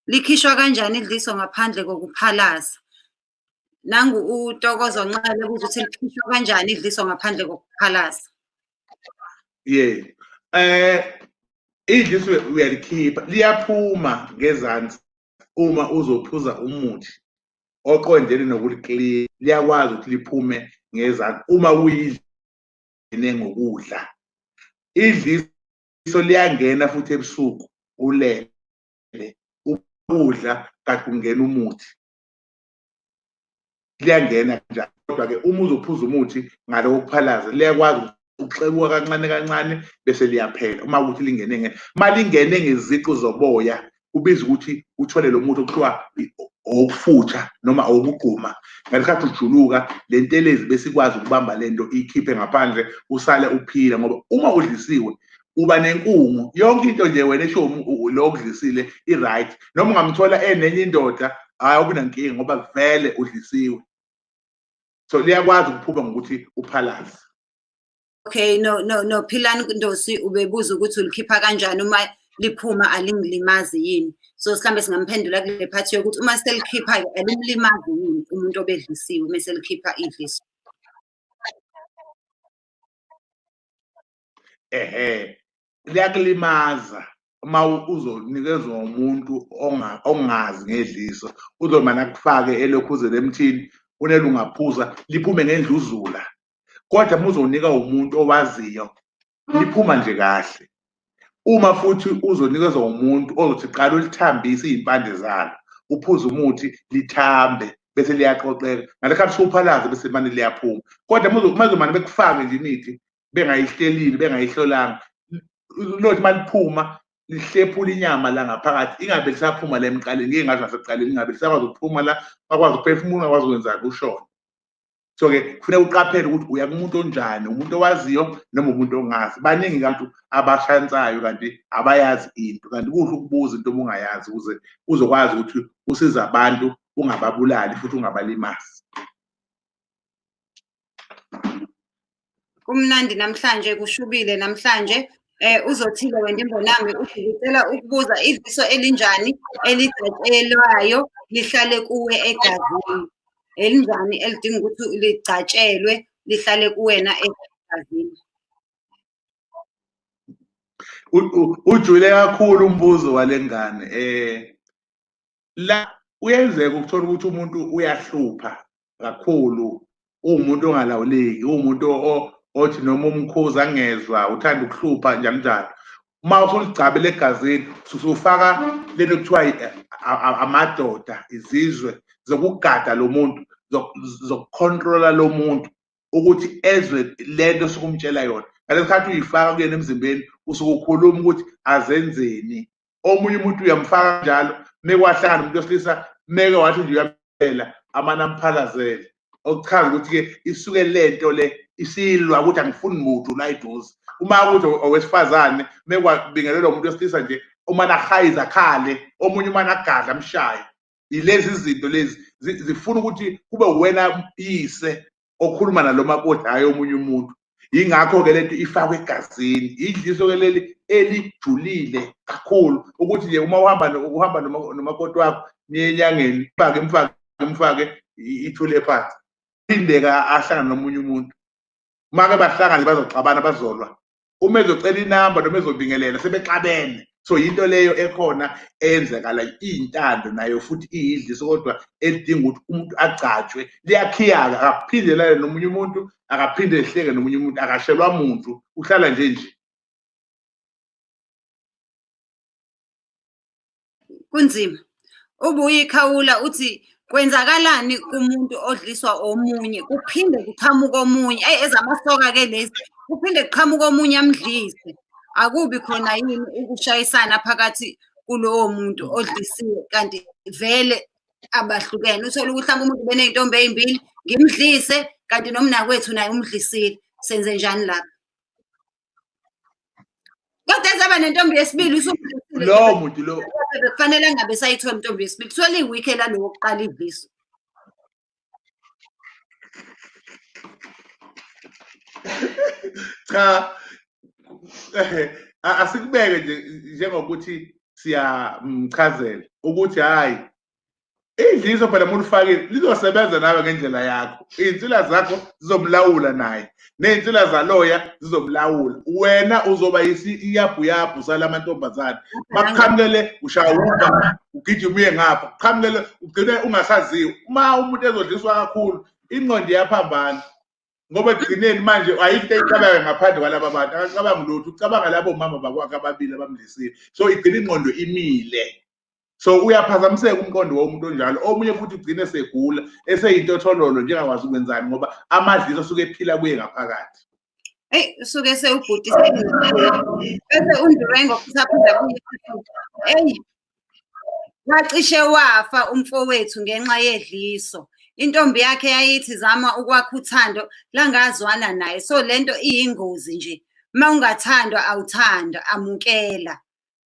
Likhishwa kanjani idliso ngaphandle kokuphalaza? Nangu uTokozo Nxele ebuza ukuthi likhishwa kanjani idliso ngaphandle kokuphalaza? Yeah. Idliso uyalikhipha, liyaphuma ngezansi uma uzophuza umuthi oqondene nokulikliya, liyakwazi ukuthi liphume ngezansi uma kuyidlene ngokudla. Idliso liyangena futhi ebusuku ulele, ukudla kade kungena umuthi, liyangena kanjalo. Kodwa-ke uma uzophuza umuthi ngaloko kuphalaza, liyakwazi ukuxebuka kancane kancane bese liyaphela. Uma ukuthi lingene uma lingene ngeziqu zoboya, kubiza ukuthi uthole lo muthi okuthiwa owokufutha noma owokugquma. Ngesikhathi ujuluka le ntelezi bese ikwazi ukubamba lento iyikhiphe ngaphandle, usale uphila. Ngoba uma udlisiwe uba nenkungu yonke into nje wena esho lo okudlisile i-right, noma ungamthola enenye indoda, hhayi, awubinankinga ngoba vele udlisiwe. So liyakwazi ukuphuma ngokuthi uphalaze. Okay, no, Philani Ndosi ubebuza ukuthi ulikhipha kanjani uma liphuma alingilimazi yini? So mhlambe singamphendula kule part yokuthi uma selikhipha-ke alimlimazi yini umuntu obedlisiwe uma selikhipha idliso? Ehhe, liyakulimaza uma uzonikezwa umuntu ongazi ngedliso, uzomane akufake elokhuzeni emthini, unelungaphuza liphume ngendluzula. Kodwa uma uzonika umuntu owaziyo, liphuma nje kahle. Uma futhi uzonikezwa umuntu ozothi qala ulithambise iy'mpande zalo, uphuze umuthi lithambe bese liyaqoqeka, ngalekhathi usuphalaza bese mane liyaphuma. Kodwa uma uzomane bekufake nje imithi bengayihlelile, bengayihlolanga, lothi maliphuma lihlephula inyama la ngaphakathi, ingabe lisaphuma la emqaleni, ngeke ngasho nasekuqaleni, ingabe lisakwazi ukuphuma la, bakwazi ukuphefumula, ungakwazi ukwenzani, ushone. So-ke kufuneka uqaphele ukuthi uya kumuntu onjani, umuntu owaziyo noma umuntu ongazi. Baningi abantu abashansayo kanti abayazi into, kanti kuhle ukubuza into obungayazi ukuze uzokwazi ukuthi usize abantu ungababulali futhi ungabalimazi. Kumnandi namhlanje, kushubile namhlanje. Uzothile wena imbonami uthi ngicela ukubuza idliso elinjani eligcatshelwayo lihlale kuwe egazini? Elinjani elidinga ukuthi ligcatshelwe lihlale kuwena egazini? Ujule kakhulu umbuzo wale ngane. La kuyenzeka ukuthola ukuthi umuntu uyahlupha kakhulu, uwumuntu ongalawuleki, uwumuntu othi noma umkhuza angezwa, uthanda ukuhlupha njalo njalo. Uma usuligcabele egazini, usufaka lento ekuthiwa amadoda, izizwe zokugada lo muntu, zokukhontrola lo muntu ukuthi ezwe lento osuke umtshela yona. Ngalesi khathi uyifaka kuyena emzimbeni, usuke ukhuluma ukuthi azenzeni. Omunye umuntu uyamfaka kanjalo, meke wahlangana nomuntu wesilisa, meke wathi nje uyamtshela, amane amphalazele. Okuchaza ukuthi-ke isuke lento le isilwa ukuthi angifuni muntu la eduze. Uma ukuthi owesifazane mekwabingelelwa umuntu wesilisa nje, umane ahayize akhale, omunye umane agadle amshaye. Yilezi zinto lezi zifuna ukuthi kube uwena yise okhuluma nalo makoti, hhayi omunye umuntu. Yingakho-ke lento ifakwe egazini. Idliso-ke leli elijulile kakhulu ukuthi nje uma uhamba uhamba nomakoti wakho niye enyangeni, mfake mfake mfake ithule phansi, phindeka ahlangane nomunye umuntu. Uma-ke bahlangane bazoxabana, bazolwa. Uma ezocela inamba noma ezobingelela sebexabene. So yinto leyo ekhona eyenzekala, iyintando nayo futhi iyidliso, kodwa elidinga ukuthi umuntu agcatshwe. Liyakhiya-ke, akaphinde lale nomunye umuntu, akaphinde ehleke nomunye umuntu, akashelwa muntu, uhlala nje nje. Kunzima. Ubuye ikhawula uthi kwenzakalani kumuntu odliswa omunye, kuphinde kuqhamuke omunye. Eyi, ezamasoka-ke lezi, kuphinde kuqhamuke omunye amdlise. Akubi khona yini ukushayisana phakathi kulowo muntu odlisiwe kanti vele abahlukene. Uthole ukuthi mhlawumbe umuntu ubeney'ntombi ey'mbili, ngimdlise kanti nomnakwethu naye umdlisile. Senze njani lapho? Kodwa ezaba nentombi yesibili usumdlisile. Lowo muntu lo bekufanele angabe sayithola intombi yesibili. Kuthiwa liwikhe lalowo kuqala idliso. Cha, asikubeke nje njengokuthi siyamchazela ukuthi hhayi idliso phela uma ulifakile lizosebenza nawe ngendlela yakho. Iy'nsila zakho zizomlawula naye, ney'nsila zaloya zizomlawula. Wena uzoba iyabhuyabhu sala mantombazane. Bakuqhamukele ushaya uba ugijima uye ngapha, kuqhamukele ugcine ungasaziwa. Uma umuntu ezodliswa kakhulu ingqondo iyaphambana, ngoba ekugcineni manje ayikho into ayicabangayo ngaphandle kwalaba bantu. Akacabangi lutho, ucabanga labo mama bakwakhe ababili abamdlisile. So igcina ingqondo imile. So uyaphazamiseka umqondo womuntu onjalo. Omunye futhi ugcine segula, eseyintothololo njengakwazi ukwenzani, ngoba amadliso asuke ephila kuye ngaphakathi. Eyi, usuke sewubhuti bese uNdurengo futhi aphinda abuye futhi. Eyi, wacishe wafa umfowethu ngenxa yedliso. Intombi yakhe yayithi zama ukwakha uthando langazwana naye. So lento iyingozi nje. Uma ungathandwa awuthandwa, amukela.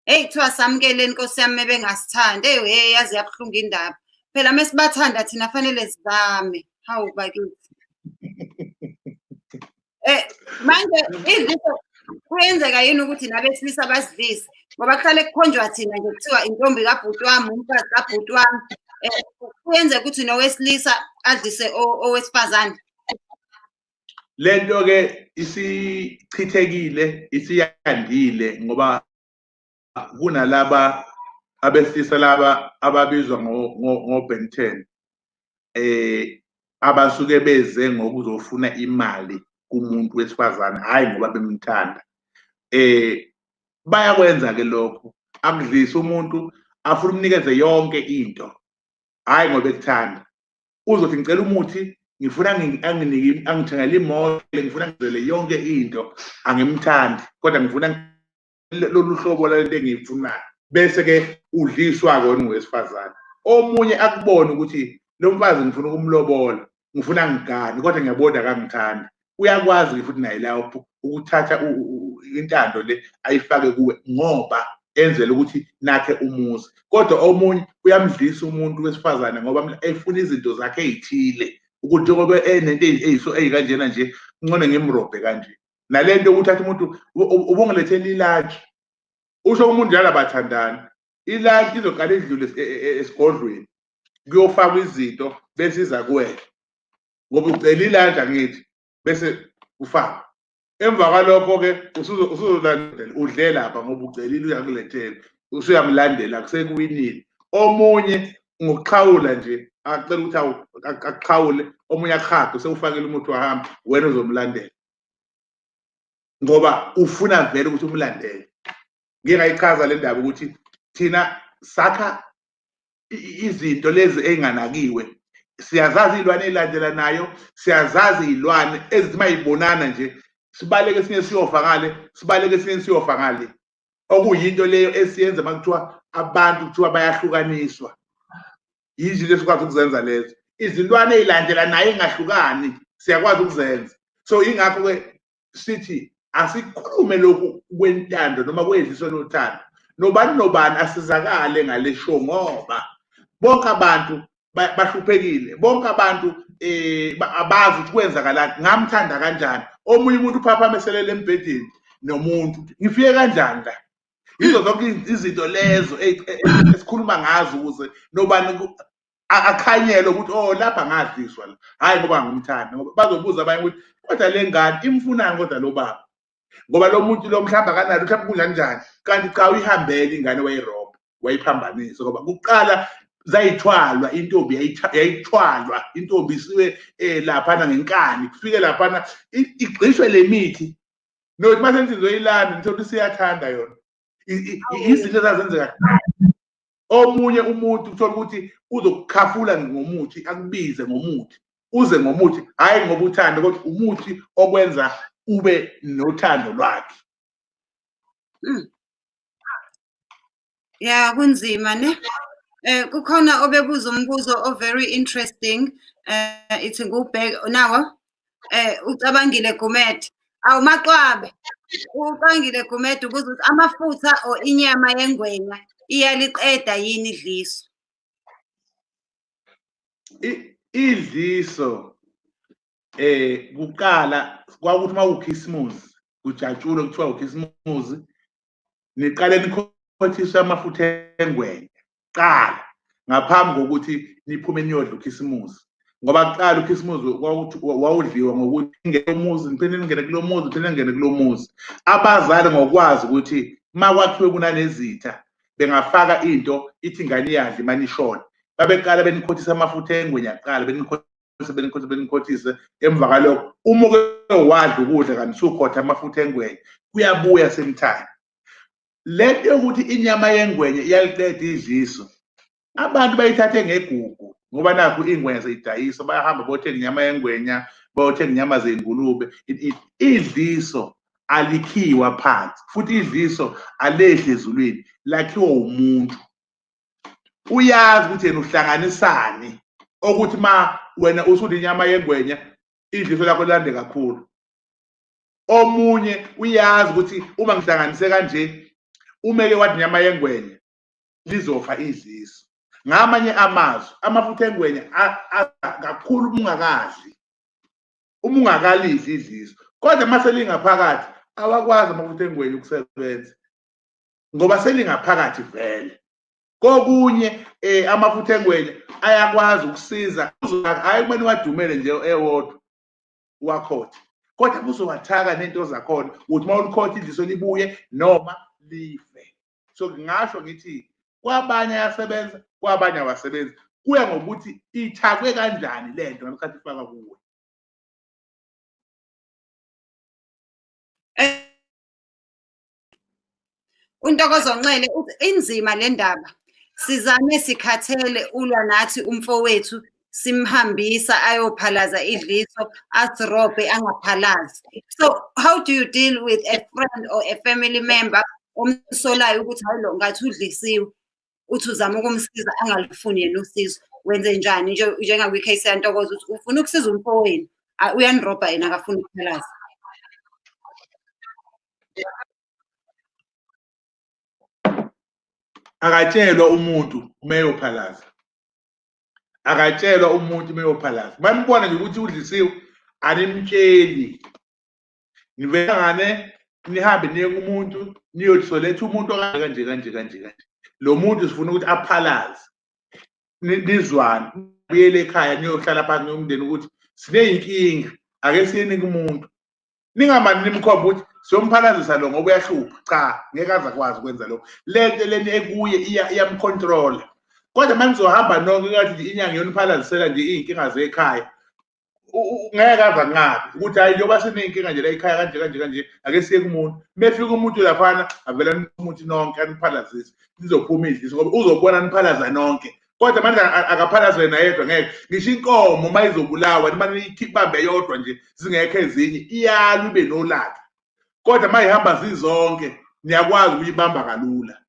Hey, kuthiwa samukeleni Nkosi yami mebengasithandi. Hey, hey, yazi yabuhlungu indaba. Phela mesibathanda thina fanele sizame. Hawu bakithi. Manje idliso kuyenzeka yini ukuthi nabesilisa basidlise? Ngoba kuhlale kukhonjwa thina nje kuthiwa intombi kabhuti wami, umfazi kabhuti wami. Kuyenzeka ukuthi nowesilisa adlise owesifazane. Lento ke isichithekile, isiyandile, ngoba kunalaba abesilisa laba ababizwa ngo-Ben 10, abasuke beze ngokuzofuna imali kumuntu wesifazane, hhayi ngoba bemthanda. Bayakwenza ke lokho, akudlise umuntu afuna umnikeze yonke into, hhayi ngoba ekuthanda. Uzothi ngicela umuthi, ngifuna anginike, angithengele imoto, ngifuna ngizele yonke into, angimthandi kodwa ngifuna lolu hlobo lento engiyifunayo. Bese ke udliswa-ke wena ungowesifazane. Omunye akubone ukuthi lo mfazi ngifuna ukumlobola, Ngifuna ngigane, kodwa ngiyabona akangithandi. Uyakwazi futhi naye lapho ukuthatha intando le ayifake kuwe ngoba enzela ukuthi nakhe umuzi. Kodwa omunye uyamdlisa umuntu wesifazane ngoba efuna izinto zakhe ey'thile, ukuthi njengoba enento eyiso eyikanjena nje, ngcono ngimrobhe kanje. Nalento yokuthi umuntu ubungilethela ilantshi, usho umuntu njalo abathandani, ilantshi izoqala idlule esigodlweni, kuyofakwa izinto bese iza kuwena ngoba ucela ilantshi, angithi, bese ufaka. Emva kwalokho-ke usuzolandela udle lapha ngoba ucelile uyakulethela, usuyamlandela kusekuwinile. Omunye ngokuxhawula nje acela ukuthi akuxhawule, omunye akuhage, sewufakile umuthi wahamba, wena uzomlandela ngoba ufuna vele ukuthi umlandele. Ngike ngayichaza le ndaba ukuthi thina sakha izinto lezi ey'nganakiwe. Siyazazi iy'lwane ey'landelanayo, siyazazi iy'lwane ezithi uma y'bonana nje sibaleke esinye siyofa ngale, sibaleke esinye siyofa ngale, okuyinto leyo esiyenza uma kuthiwa abantu kuthiwa bayahlukaniswa. Yizinto esikwazi ukuzenza lezo, izilwane ey'landelanayo ey'ngahlukani siyakwazi ukuzenza. So ingakho-ke sithi asikhulume lokhu kwentando noma kwedliso lothando, nobani nobani asizakale ngale show, ngoba bonke abantu bahluphekile, bonke abantu abazi ukuthi kwenzakalani, ngamthanda kanjani omunye umuntu, uphaphame eselele embhedeni nomuntu, ngifike kanjani la. Yizo zonke izinto lezo esikhuluma ngazo ukuze nobani akhanyelwe ukuthi oh, lapha ngadliswa la, hhayi ngoba ngimthanda. Ngoba bazobuza abanye ukuthi kodwa le ngane imfunani, kodwa lo baba, ngoba lo muntu lo mhlawumbe akanalo, mhlawumbe kunjani njani, kanti cha, uyihambele ingane, wayirobha, wayiphambanisa. Ngoba kuqala zayithwalwa intombi, yayithwalwa intombi isiwe laphana ngenkani, kufike laphana igxishwe le mithi, nokuthi mase nithi nizoyilanda nithola ukuthi siyathanda yona. Izinto ezazenzeka. Omunye umuntu uthola ukuthi uzokukhafula ngomuthi, akubize ngomuthi, uze ngomuthi, hhayi ngoba uthando, kodwa umuthi okwenza ube nothando lwakhe. Ya, kunzima ne. Kukhona obebuza umbuzo o very interesting, ithi ngubheke nawo, ucabangile Gumede. Awumaqwabe. Ucabangile Gumede ubuza ukuthi amafutha or inyama yengwenya iyaliqeda yini idliso? Idliso kuqala kwakuthi uma ukhisimusi kujatshulwe, kuthiwa ukhisimusi, niqale nikhothiswe amafutha engwenya qala ngaphambi kokuthi niphume niyodla ukhisimusi. Ngoba kuqala ukhisimusi wawudliwa ngokuthi ningene umuzi, niphinde ningene kulo muzi, niphinde ningene kulo muzi. Abazali ngokwazi ukuthi uma kwakhiwe kunanezitha bengafaka into ithi ingane iyadla imane ishone, babeqala benikhothisa amafutha engwenya kuqala, benikhothise, benikhothise, benikhothise. Emva kwalokho uma uke wadla ukudla kanti usukhotha amafutha engwenya, kuyabuya same time. Le nto yokuthi inyama yengwenya iyaliqeda idliso, abantu bayithathe ngegugu, ngoba nakhu iy'ngwenya seyidayiswa, bayahamba bothenga inyama yengwenya, bayothenga inyama zey'ngulube. Idliso alikhiwa phansi, futhi idliso alehli ezulwini, lakhiwa umuntu. Uyazi ukuthi yena uhlanganisani okuthi ma wena usudla inyama yengwenya idliso lakho lande kakhulu. Omunye uyazi ukuthi uma ngihlanganise kanje, umeke wathi inyama yengwenya, lizofa idliso. Ngamanye amazwi, amafutha engwenya kakhulu uma ungakadli, uma ungakalidli idliso, kodwa uma selingaphakathi awakwazi amafutha engwenya ukusebenza ngoba selingaphakathi vele. Kokunye amafutha engwenya ayakwazi ukusiza, hhayi kumele uwadumele nje ewodwa uwakhothe, kodwa kuzowathaka nento zakhona ukuthi uma ulikhotha idliso libuye noma life. So ngingasho ngithi kwabanye ayasebenza, kwabanye awasebenzi, kuya ngokuthi ithakwe kanjani lento ngesikhathi ifaka kuwe. UNtokozo Nxele uthi inzima le ndaba, sizame sikhathele, ulwa nathi umfowethu, simhambisa ayophalaza idliso, asirobhe angaphalazi. So how do you deal with a friend or a family member omsolayo ukuthi hayi, lo ngathi udlisiwe, uthi uzama ukumsiza angalifuni yena usizo? Wenze njani njengakwi-case yaNtokozo ukuthi ufuna ukusiza umfowenu, uyanirobha yena akafuni ukuphalaza. Akatshelwa umuntu uma eyophalaza. Akatshelwa umuntu uma eyophalaza. Bambona nje ukuthi udlisiwe, animtsheli. Nivele nihambe niye kumuntu niyothi soletha umuntu kanje kanje kanje kanje. Lo muntu sifuna ukuthi aphalaze. Nizwane, buyele ekhaya niyohlala phansi nomndeni ukuthi sineyinkinga, ake siyeni kumuntu. Ningamane nimkhombe ukuthi siyomphalazisa lo ngoba uyahlupha. Cha, ngeke aze akwazi ukwenza lokho. Lento leni ekuye iyamcontrola. Kodwa uma nizohamba nonke ngathi nje inyanga iyoniphalazisela nje iy'nkinga zekhaya, ngeke aze anqabe ukuthi hhayi njengoba siney'nkinga nje la ekhaya kanje kanje kanje, ake siye kumuntu. Uma efika umuntu laphana avele umuthi nonke aniphalazise, nizophuma idliso ngoba uzobona niphalaza nonke. Kodwa manje akaphalaze yena yedwa ngeke. Ngisho inkomo uma izobulawa nimane ibambe yodwa nje zingekho ezinye, iyalwa ibe nolaka. Kodwa uma ihamba zizonke niyakwazi ukuyibamba kalula.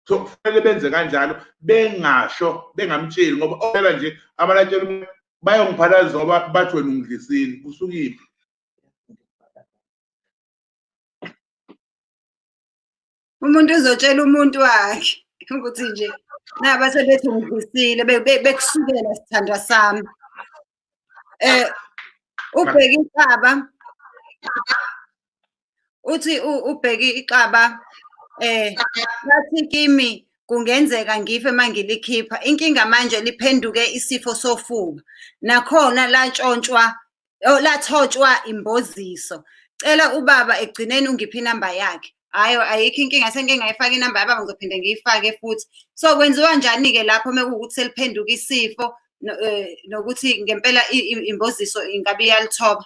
So kufanele benze kanjalo, bengasho, bengamtsheli ngoba ophela nje abalatshela umuntu bayongiphalazisa ngoba bathi wena ungidlisile, kusukiphi? Umuntu uzotshela umuntu wakhe ukuthi nje naba sebethi ungidlisile, bekusukela sithandwa sami. Ubheka ixaba, uthi ubheka ixaba, bathi kimi kungenzeka ngife mangilikhipha. Inkinga manje liphenduke isifo sofuba, nakhona lantshontshwa, lathotshwa imboziso. Cela ubaba ekugcineni ungiphe inamba yakhe. Hhayi, ayikho inkinga, sengike ngayifaka inamba yababa, ngizophinde ngiyifake futhi. So kwenziwa njani-ke lapho uma kuwukuthi seliphenduka isifo, nokuthi ngempela imboziso ingabe iyalithoba?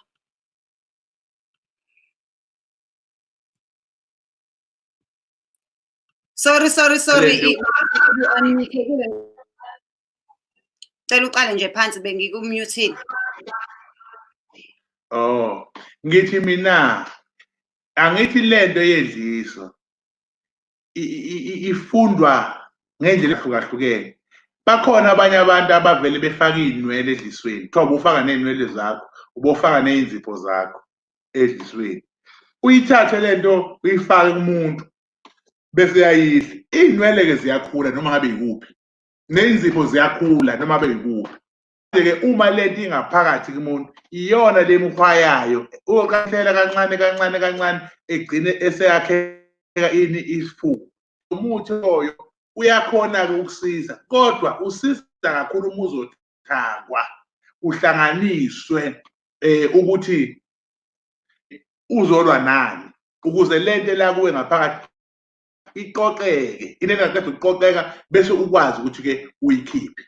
Sorry, sorry, sorry. Cela uqale nje phansi, bengikumutile. Oh, ngithi mina angithi lento yedliso ifundwa ngendlela ehlukahlukene. Bakhona abanye abantu abavele befaka iy'nwele edlisweni. Kuthiwa ubufaka ney'nwele zakho, ubofaka ney'nzipho zakho edlisweni. Uyithathe lento uyifake kumuntu bese uyayidla. Iy'nwele-ke ziyakhula noma ngabe yikuphi, ney'nzipho ziyakhula noma ngabe yikuphi. Ke uma lento ingaphakathi kumuntu, iyona le mkhwayayo, uyoqaphela kancane kancane kancane egcine eseyakheka ini isifuba. Umuthi loyo uyakhona-ke ukusiza, kodwa usiza kakhulu uma uzothakwa, uhlanganiswe ukuthi uzolwa nani ukuze lento la kuwe ngaphakathi iqoqeke. Into engaqeda ukuqoqeka bese ukwazi ukuthi-ke uyikhiphe.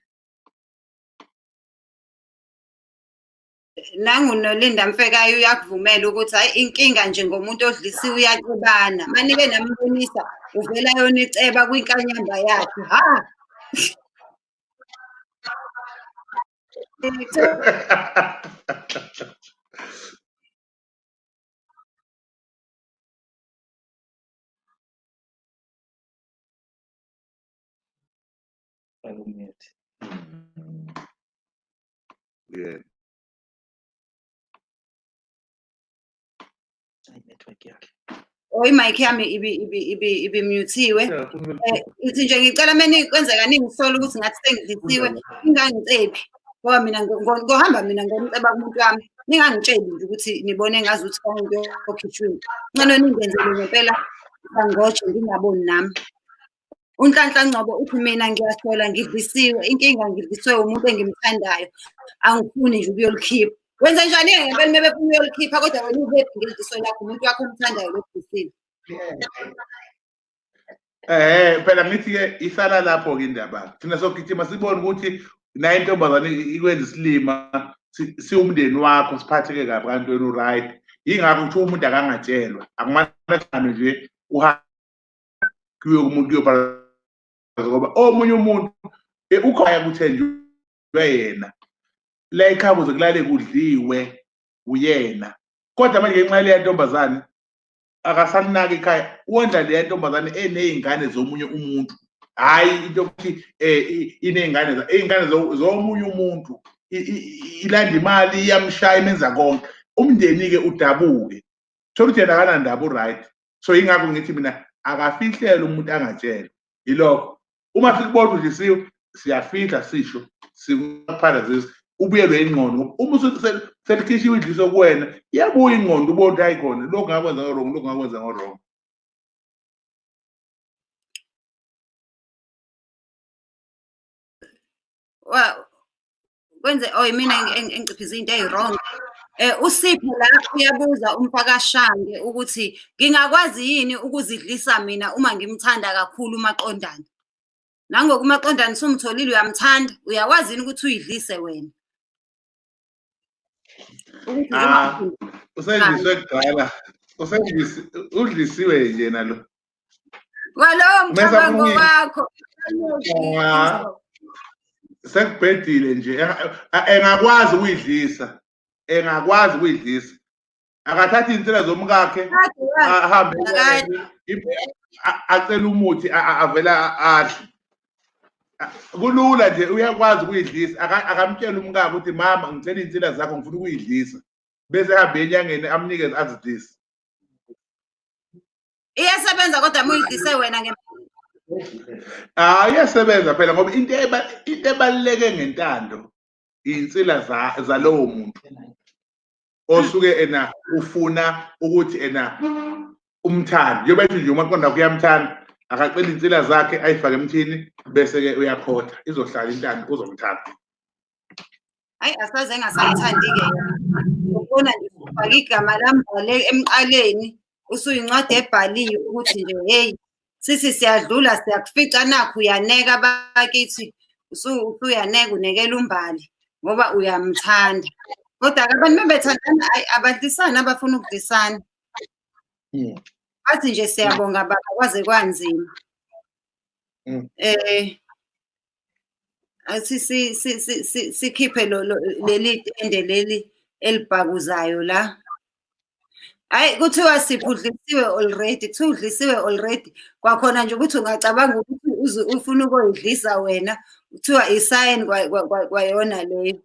Nangu noLinda Mfekayo uyakuvumela ukuthi hayi inkinga nje ngomuntu odlisiwe uyacebana. Manike nambonisa uvela yoniceba kwinkanyamba yakhe. Ha. Yeah. Network yakhe. Oh, imic yami ibimuthiwe. Ithi nje ngicela meni kwenzeka ningisola ukuthi ngathi sengidlisiwe, ningangicebi. Ngoba mina ngohamba mina ngomceba kumuntu wami. Ningangitsheli nje ukuthi nibone ngazuthi konke okhishwiwe. Ngcono ningenzele ngempela bangoje ngingaboni nami. UNhlanhla Ngcobo uthi mina ngiyasola ngidlisiwe, inkinga ngidliswe umuntu engimthandayo, angifuni nje ukuyolikhipha. Wenza njani-ke ngempela uma befuna uyolikhipha kodwa wena uhappy ngedliso lakho, umuntu wakho omthandayo lokudlisile? Phela ngithi-ke isala lapho-ke indaba. Thina sogijima sibone ukuthi nayo intombazane ikwenza isilima, siwumndeni wakho siphatheke kabi kanti wena u-right. Yingakho kuthiwa umuntu akangatshelwa, akumane ahlangane nje uhambe kuye kumuntu uyobhala ngoba omunye umuntu ukhona kuthenjwe yena la ekhaya kuze kulale kudliwe uyena, kodwa manje ngenxa yaleya ntombazane akasalinaki ekhaya, wondla leya ntombazane eney'ngane zomunye umuntu. Hhayi into yokuthi iney'ngane, iy'ngane zomunye umuntu ilanda imali, iyamshaya, imenza konke. Umndeni-ke udabuke. Thola ukuthi yena akanandaba, u-right. So yingakho ngithi mina akafihlele umuntu angatshelwa. Yilokho. Uma sikubona udlisiwe, siyafihla sisho, sikuphalazisa, ubuyelwe ingqondo. Uma selikhishiwe idliso kuwena, iyabuya ingqondo, ubone ukuthi hayi khona, lokhu ngakwenza ngo-wrong, lokhu ngakwenza ngo-wrong. Kwenze oh mina engiciphiza into eyi-wrong. USipho la uyabuza umfakashange ukuthi ngingakwazi yini ukuzidlisa mina uma ngimthanda kakhulu umaqondana. Nangoku umaqondana usumtholile uyamthanda, uyakwazi yini ukuthi uyidlise wena? Usedliswe kudala. Udlisiwe nje nalo. Kwalowo mcabango wakho. Sekubhedile nje, engakwazi ukuyidlisa, engakwazi ukuyidlisa. Akathathe iy'nsila zomkakhe ahambe acele umuthi avela adle. Kulula nje, uyakwazi ukuyidlisa. Akamtshele umkakhe ukuthi mama ngicela iy'nsila zakho ngifuna ukuyidlisa, bese ehambe enyangeni amnikeze azidlise. Iyasebenza kodwa uma uyidlise wena ngempela. Ah, iyasebenza phela ngoba into ebaluleke ngentando iy'nsila zalowo muntu osuke ena ufuna ukuthi ena umthanda. Njengoba ethi nje umaqonda kuyamthanda, akacela iy'nsila zakhe ayifake emthini bese-ke uyakhotha, izohlala intando, uzomthanda. Hayi, asaze engasamthandi-ke. Ubona nje ufake igama lami emqaleni, usuyincwadi ebhaliwe ukuthi nje hey, sithi siyadlula siyakufica nakhu uyaneka bakithi, usuyaneka unekela uMbali ngoba uyamthanda. Kodwa-ke abantu bebethandana, hhayi abadlisani abafuna ukudlisana. Bathi nje siyabonga baba kwaze kwanzima. Athi sikhiphe leli tende leli elibhakuzayo la. Hayi kuthiwa Sipho udlisiwe already, kuthiwa udlisiwe already. Kwakhona nje ukuthi ungacabanga ukuthi ufuna ukuyidlisa wena, kuthiwa isayini kwayona leyo.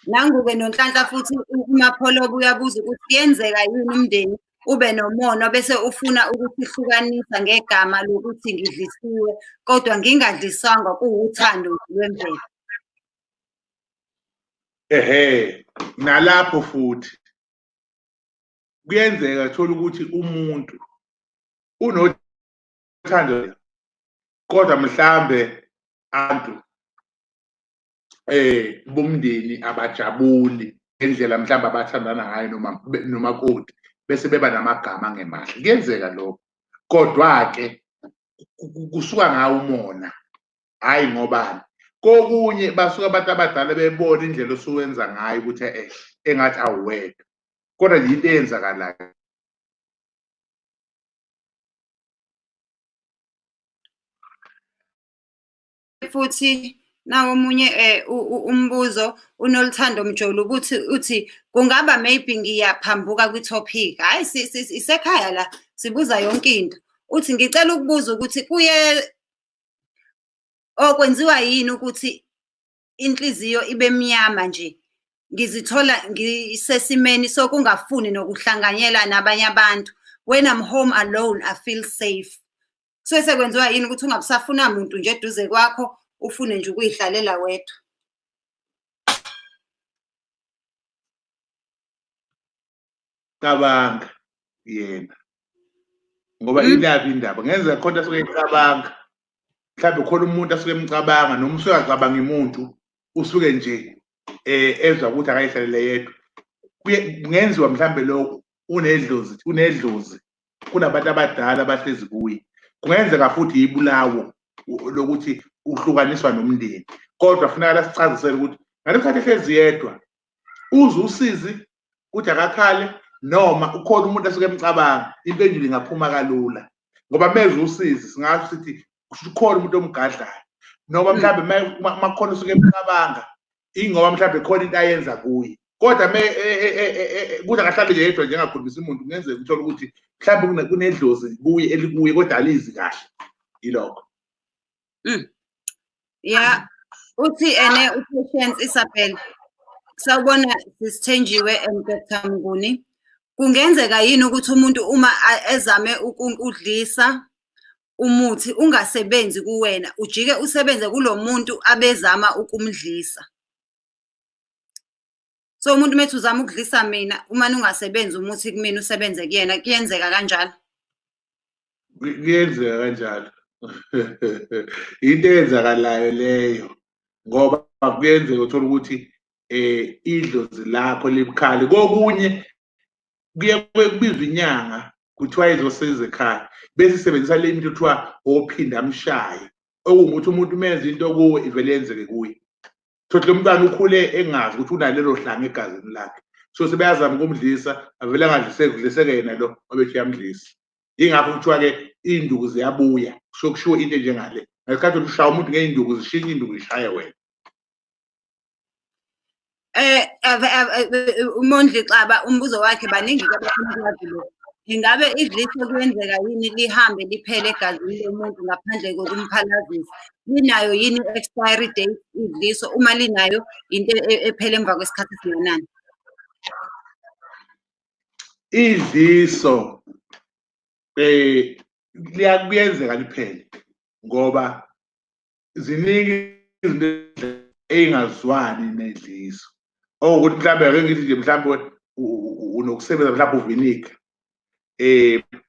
Nangu-ke noNhlanhla futhi uMapholoba uyabuza ukuthi kuyenzeka yini umndeni ube nomona bese ufuna ukusihlukanisa ngegama lokuthi ngidlisiwe kodwa ngingadliswanga, kuwuthando lwemvelo. Ehhe, nalapho futhi kuyenzeka thola ukuthi umuntu unothando kodwa mhlambe abantu bomndeni abajabuli ngendlela mhlawumbe abathandana ngayo noma nomakoti, bese beba namagama angemahle. Kuyenzeka lokho, kodwa-ke kusuka ngawo umona, hhayi ngobani. Kokunye basuke abantu abadala bebona indlela osuwenza ngayo ukuthi engathi awuwedwa, kodwa nje into eyenzakalayo. Futhi nawo omunye umbuzo uNoluthando Mjolo ukuthi uthi kungaba maybe ngiyaphambuka kwi-topic. Hhayi, isekhaya la sibuza yonke into. Uthi ngicela ukubuza ukuthi kuye okwenziwa yini ukuthi inhliziyo ibe mnyama nje, ngizithola ngisesimeni sokungafuni nokuhlanganyela nabanye abantu. When I'm home alone I feel safe. Kusuke sekwenziwa yini ukuthi ungabusafuna muntu nje eduze kwakho, ufune nje ukuyihlalela wedwa? Cabanga yena ngoba ilaphi indaba, ngenzeka khona asuke ecabanga, mhlawumbe khona umuntu asuke emcabanga noma usuke acabanga umuntu usuke nje ezwa ukuthi akayihlalele yedwa. Kungenziwa mhlawumbe lokho unedlozi, unedlozi kunabantu abadala abahlezi kuye. Kungenzeka futhi ibulawo lokuthi uhlukaniswa nomndeni, kodwa kufuneka sichazisele ukuthi ngalesikhathi ehlezi yedwa uze usizi ukuthi akakhale noma ukhona umuntu asuke emcabanga, impendulo ingaphuma kalula ngoba mezwe usizi singasho sithi ukhona umuntu omgadlayo, noma mhlawumbe makukhona usuke emcabanga ingoba mhlawumbe khona into ayenza kuye, kodwa kuthi akahlale yedwa nje engakhulumisi umuntu, kungenzeka uthole ukuthi mhlawumbe kunedlozi kuye elikuye kodwa alizi kahle. Yilokho. Ya, uthi ene uPatience Isabel, sawubona sisithenjiwe and Dr. Mnguni. Kungenzeka yini ukuthi umuntu uma ezame ukudlisa umuthi ungasebenzi kuwena, ujike usebenze kulo muntu abezama ukumdlisa? So umuntu methi uzama ukudlisa mina, uma ungasebenzi umuthi kumina usebenze kuyena, kuyenzeka kanjalo? Kuyenzeka kanjalo. Into eyenzakalayo leyo, ngoba kuyenzeka uthola ukuthi idlozi lakho libukhali. Kokunye kuye kubizwa inyanga kuthiwa izosiza ekhaya, bese isebenzisa le into kuthiwa ophinda amshaye, okungukuthi umuntu menza into kuwe ivele yenzeke kuye. Thothi lo mntwana ukhule engazi ukuthi unalelo hlanga egazini lakhe, so sebeyazama ukumdlisa, avele angadliseki, kudliseke yena lo obethi uyamdlisa. Yingakho kuthiwa-ke iy'nduku ziyabuya, kusuke kushiwo into enjengale. Ngesikhathi ushaya umuntu ngey'nduku, zishintshe iy'nduku zishaye wena. uMondli Xaba umbuzo wakhe baningi abafuna ukwazi lokho. Ingabe idliso kuyenzeka yini lihambe liphele egazini lomuntu ngaphandle kokumphalazisa? Linayo yini i-expiry date idliso? Uma linayo, into ephele emva kwesikhathi esingakanani? Idliso liyakuyenzeka liphele, ngoba ziningi izinto ey'ngazwani nedliso. Okuwukuthi mhlawumbe ake ngithi nje mhlawumbe unokusebenza mhlawumbe uviniga,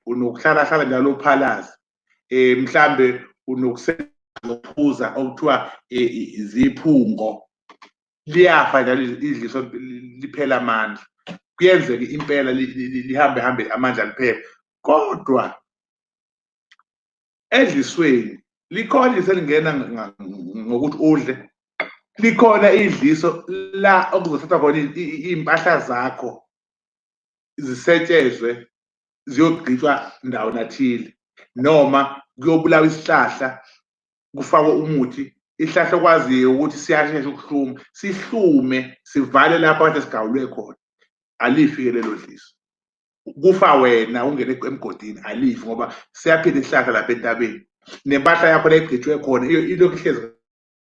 unokuhlala hlala njalo uphalaza, mhlawumbe unokusephuza okuthiwa ziphungo, liyafa njalo idliso liphela amandla. Kuyenzeka impela lihambe hambe amandla liphele, kodwa edlisweni likhona idliso elingena ngokuthi udle, likhona idliso la okuzothathwa khona iy'mpahla zakho zisetshezwe ziyogqitshwa ndawana thile, noma kuyobulawa isihlahla kufakwe umuthi, isihlahla okwaziyo ukuthi siyashesha ukuhluma, sihlume sivale lapho kade sigawulwe khona, alifi-ke lelo dliso. Kufa wena ungene emgodini, alifi ngoba siyaphila isihlahla lapha entabeni. Nempahla yakho la igqitshwe khona ilokhu ihlezi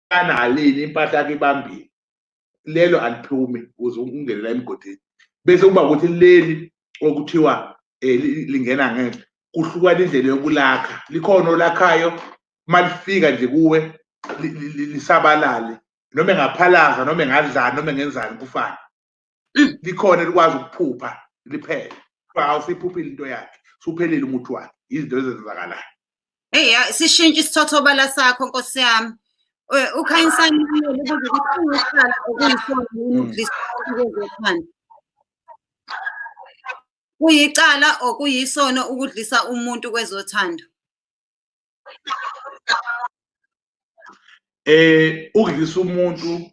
alini, impahla yakho ibambile, lelo aliphumi ukuze ungene la emgodini. Bese kuba ukuthi leli okuthiwa lingena ngenhla, kuhlukana indlela yokulakha. Likhona olakhayo malifika nje kuwe lisabalale, noma engaphalaza noma engadlani noma engenzani kufane. Likhona elikwazi ukuphupha liphele, awusiphuphile into yakhe, suphelile umuthi wakhe. Izinto ezenzakalayo. Hey, sishintshe isithothobala sakho Nkosi yami. uKhanyisani ubuza ukuthi kuyicala okuyisona yini ukudlisa umuntu kwezothando? Kuyicala okuyisono ukudlisa umuntu kwezothando? Ukudlisa umuntu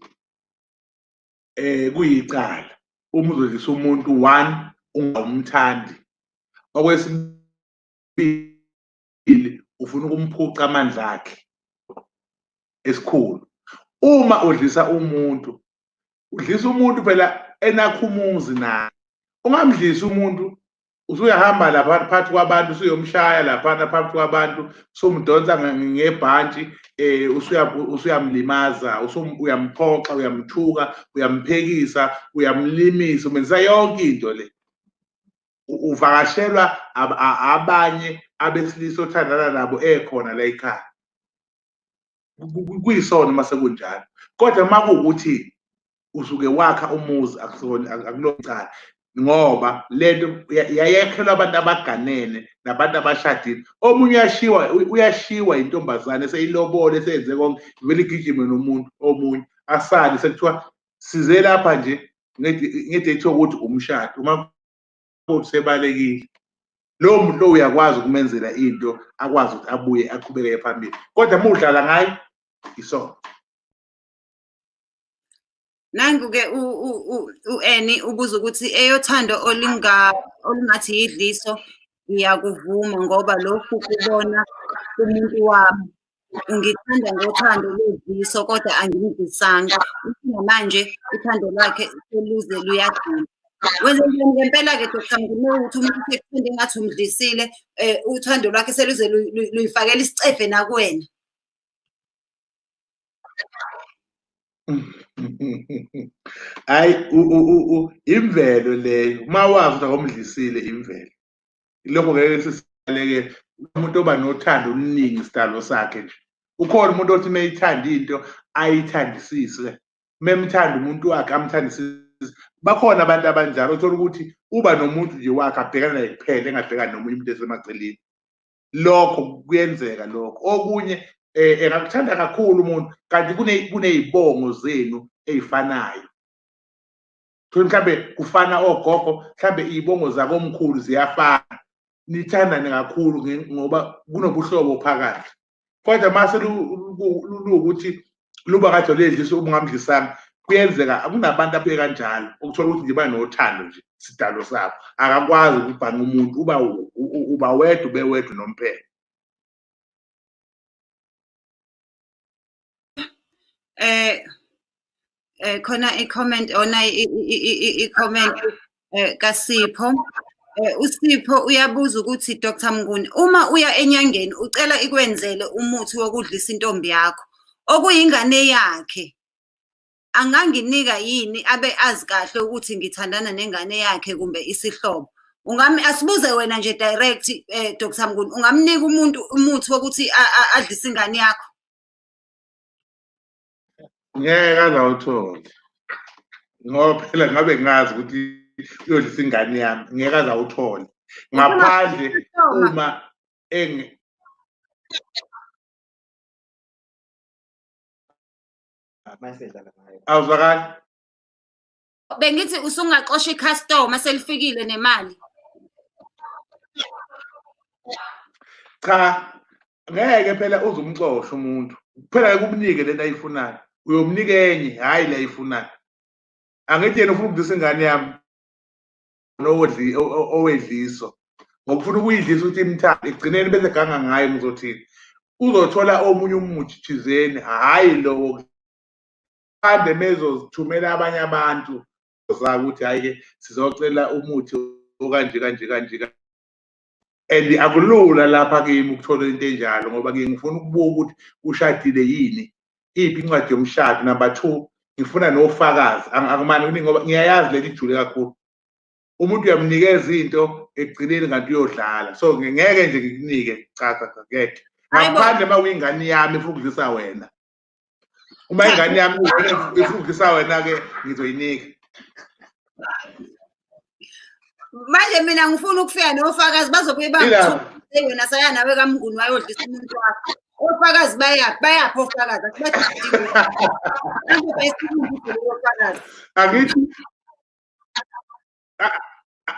kuyicala. Uma uzodlisa umuntu, one, ungawumthandi. Okwesibili, ufuna ukumphuca amandla akhe esikhulu. Uma udlisa umuntu, udlisa umuntu phela enakho umuzi naye. Ungamdlisi umuntu usuyahamba lapha phakathi kwabantu, usuyomshaya lapha phakathi kwabantu, usumdonsa ngebhantshi, usuyamlimaza, uyamphoxa, uyamthuka, uyamphekisa, uyamlimisa, umenza yonke into le. Uvakashelwa abanye abesilisa othandana nabo ekhona la ekhaya. Kuyisona uma sekunjalo. Kodwa uma kuwukuthi usuke wakha umuzi, akusona, akulona icala, ngoba lento yayakhelwa abantu abaganene nabantu abashadile. Omunye uyashiwa intombazane eseyilobole, eseyenze konke, vele igijime nomuntu omunye asale sekuthiwa size lapha nje ngede ukuthi umshado, uma kuthi sebalekile lowo muntu lo uyakwazi ukumenzela into akwazi ukuthi abuye aqhubeke phambili, kodwa uma udlala ngaye isona. Nangu-ke u-Annie ubuza ukuthi eyothando olungathi yidliso ngiyakuvuma ngoba lokhu kubona umuntu wami ungithanda ngothando lwedliso kodwa angimdlisanga, manje uthando lwakhe seluze luyagcina. Wenze njani ngempela-ke Dr. Mnguni ukuthi umuntu sekuthanda engathi umdlisile, uthando lwakhe seluze luyifakela isicefe nakuwena? Hayi, imvelo leyo, uma wazi ukuthi awumdlisile imvelo, lokho ngeke sisaleke. Umuntu oba nothando oluningi isidalo sakhe nje. Ukhona umuntu othi uma eyithanda into ayithandisise, uma emthanda umuntu wakhe amthandisise. Bakhona abantu abanjalo, uthola ukuthi uba nomuntu nje wakhe abhekana naye kuphela, engabhekani nomunye umuntu esemaceleni. Lokho kuyenzeka lokho. Okunye engakuthanda kakhulu umuntu, kanti kuney'bongo zenu ey'fanayo. Thola mhlambe kufana ogogo, mhlambe iy'bongo zakomkhulu ziyafana, nithandane kakhulu ngoba kunobuhlobo phakathi. Kodwa mase luwukuthi luba kade luyedlisa uma ungamdlisanga, kuyenzeka kunabantu abuye kanjalo, ukuthola ukuthi nje banothando nje sidalo sabo, akakwazi ukubhanga umuntu, uba wedwa, ube wedwa nomphela. Khona i-comment ona i-comment kaSipho. USipho uyabuza ukuthi Dr Mnguni, uma uya enyangeni ucela ikwenzele umuthi wokudlisa intombi yakho okuyingane yakhe, anganginika yini abe azi kahle ukuthi ngithandana nengane yakhe kumbe isihlobo? Asibuze wena nje direct, Dr Mnguni, ungamnika umuntu umuthi wokuthi adlise ingane yakho? Ngeke azawuthole, ngoba phela ngabe ngazi ukuthi uyodlisa ingane yami, ngeke azawuthole ngaphandle uma awuzwakali. Bengithi usungaxosha i-customer selifikile nemali. Cha, ngeke phela uzumxosha umuntu, kuphela kumnike lento ayifunayo, uyomnika enye, hhayi le ayifunayo. Angithi yena ufuna ukudlisa ingane yami owedliso, ngokufuna ukuyidlisa ukuthi imthande, ekugcineni bese ganga ngayo. Ngizothini? Uzothola omunye umuthi thizeni, hhayi lowo mhlambe mezozithumela abanye abantu zabo ukuthi hhayi-ke sizocela umuthi okanje kanje kanje. And akulula lapha kimi ukuthola into enjalo, ngoba ngiye ngifuna ukubuka ukuthi ushadile yini, iphi incwadi yomshado. Number 2, ngifuna nofakazi. Akumane kuningi ngoba ngiyayazi lento ijule kakhulu. Umuntu uyamnikeza into ekugcineni kanti uyodlala. So ngeke nje ngikunike, cha cha cha, ngeke. Ngaphandle uma kuyingane yami ifuna ukudlisa wena. Uma ingane yami ifuna ukudlisa wena-ke ngizoyinika. Manje mina ngifuna ukufika nofakazi, bazobuye bangithuke wena saya nawe kaMnguni wayodlisa umuntu wakho. Ofakazi bayaphi? Bayaphi ofakazi?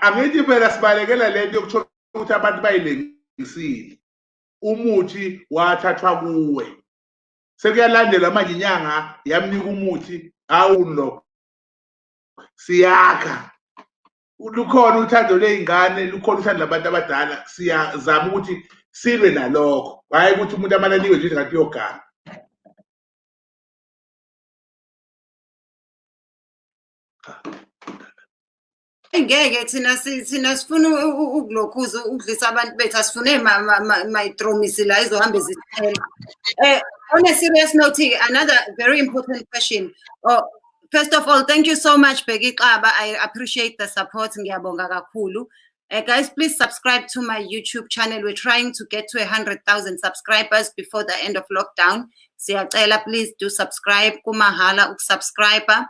Angithi phela sibalekela lento yokuthola ukuthi abantu bayilengisile. Umuthi wathathwa kuwe. Sekuyalandelwa manje inyanga yamnika umuthi, awulo. Siyakha. Lukhona uthando ley'ngane, lukhona uthando labantu abadala, siyazama ukuthi silwe nalokho. Hhayi ukuthi umuntu amalaliwe nje ngathi uyoganga. Ngeke thina sifuna ukulokhuza ukudlisa abantu bethu, asifune mayitromisi la izohambe zithela. On a serious note, another very important question. Oh, first of all, thank you so much, Bheki Xaba. I appreciate the support. Ngiyabonga kakhulu. Guys, please subscribe to my YouTube channel. We're trying to get to 100,000 subscribers before the end of lockdown. Siyacela, please do subscribe. Kumahala ukusubscribe.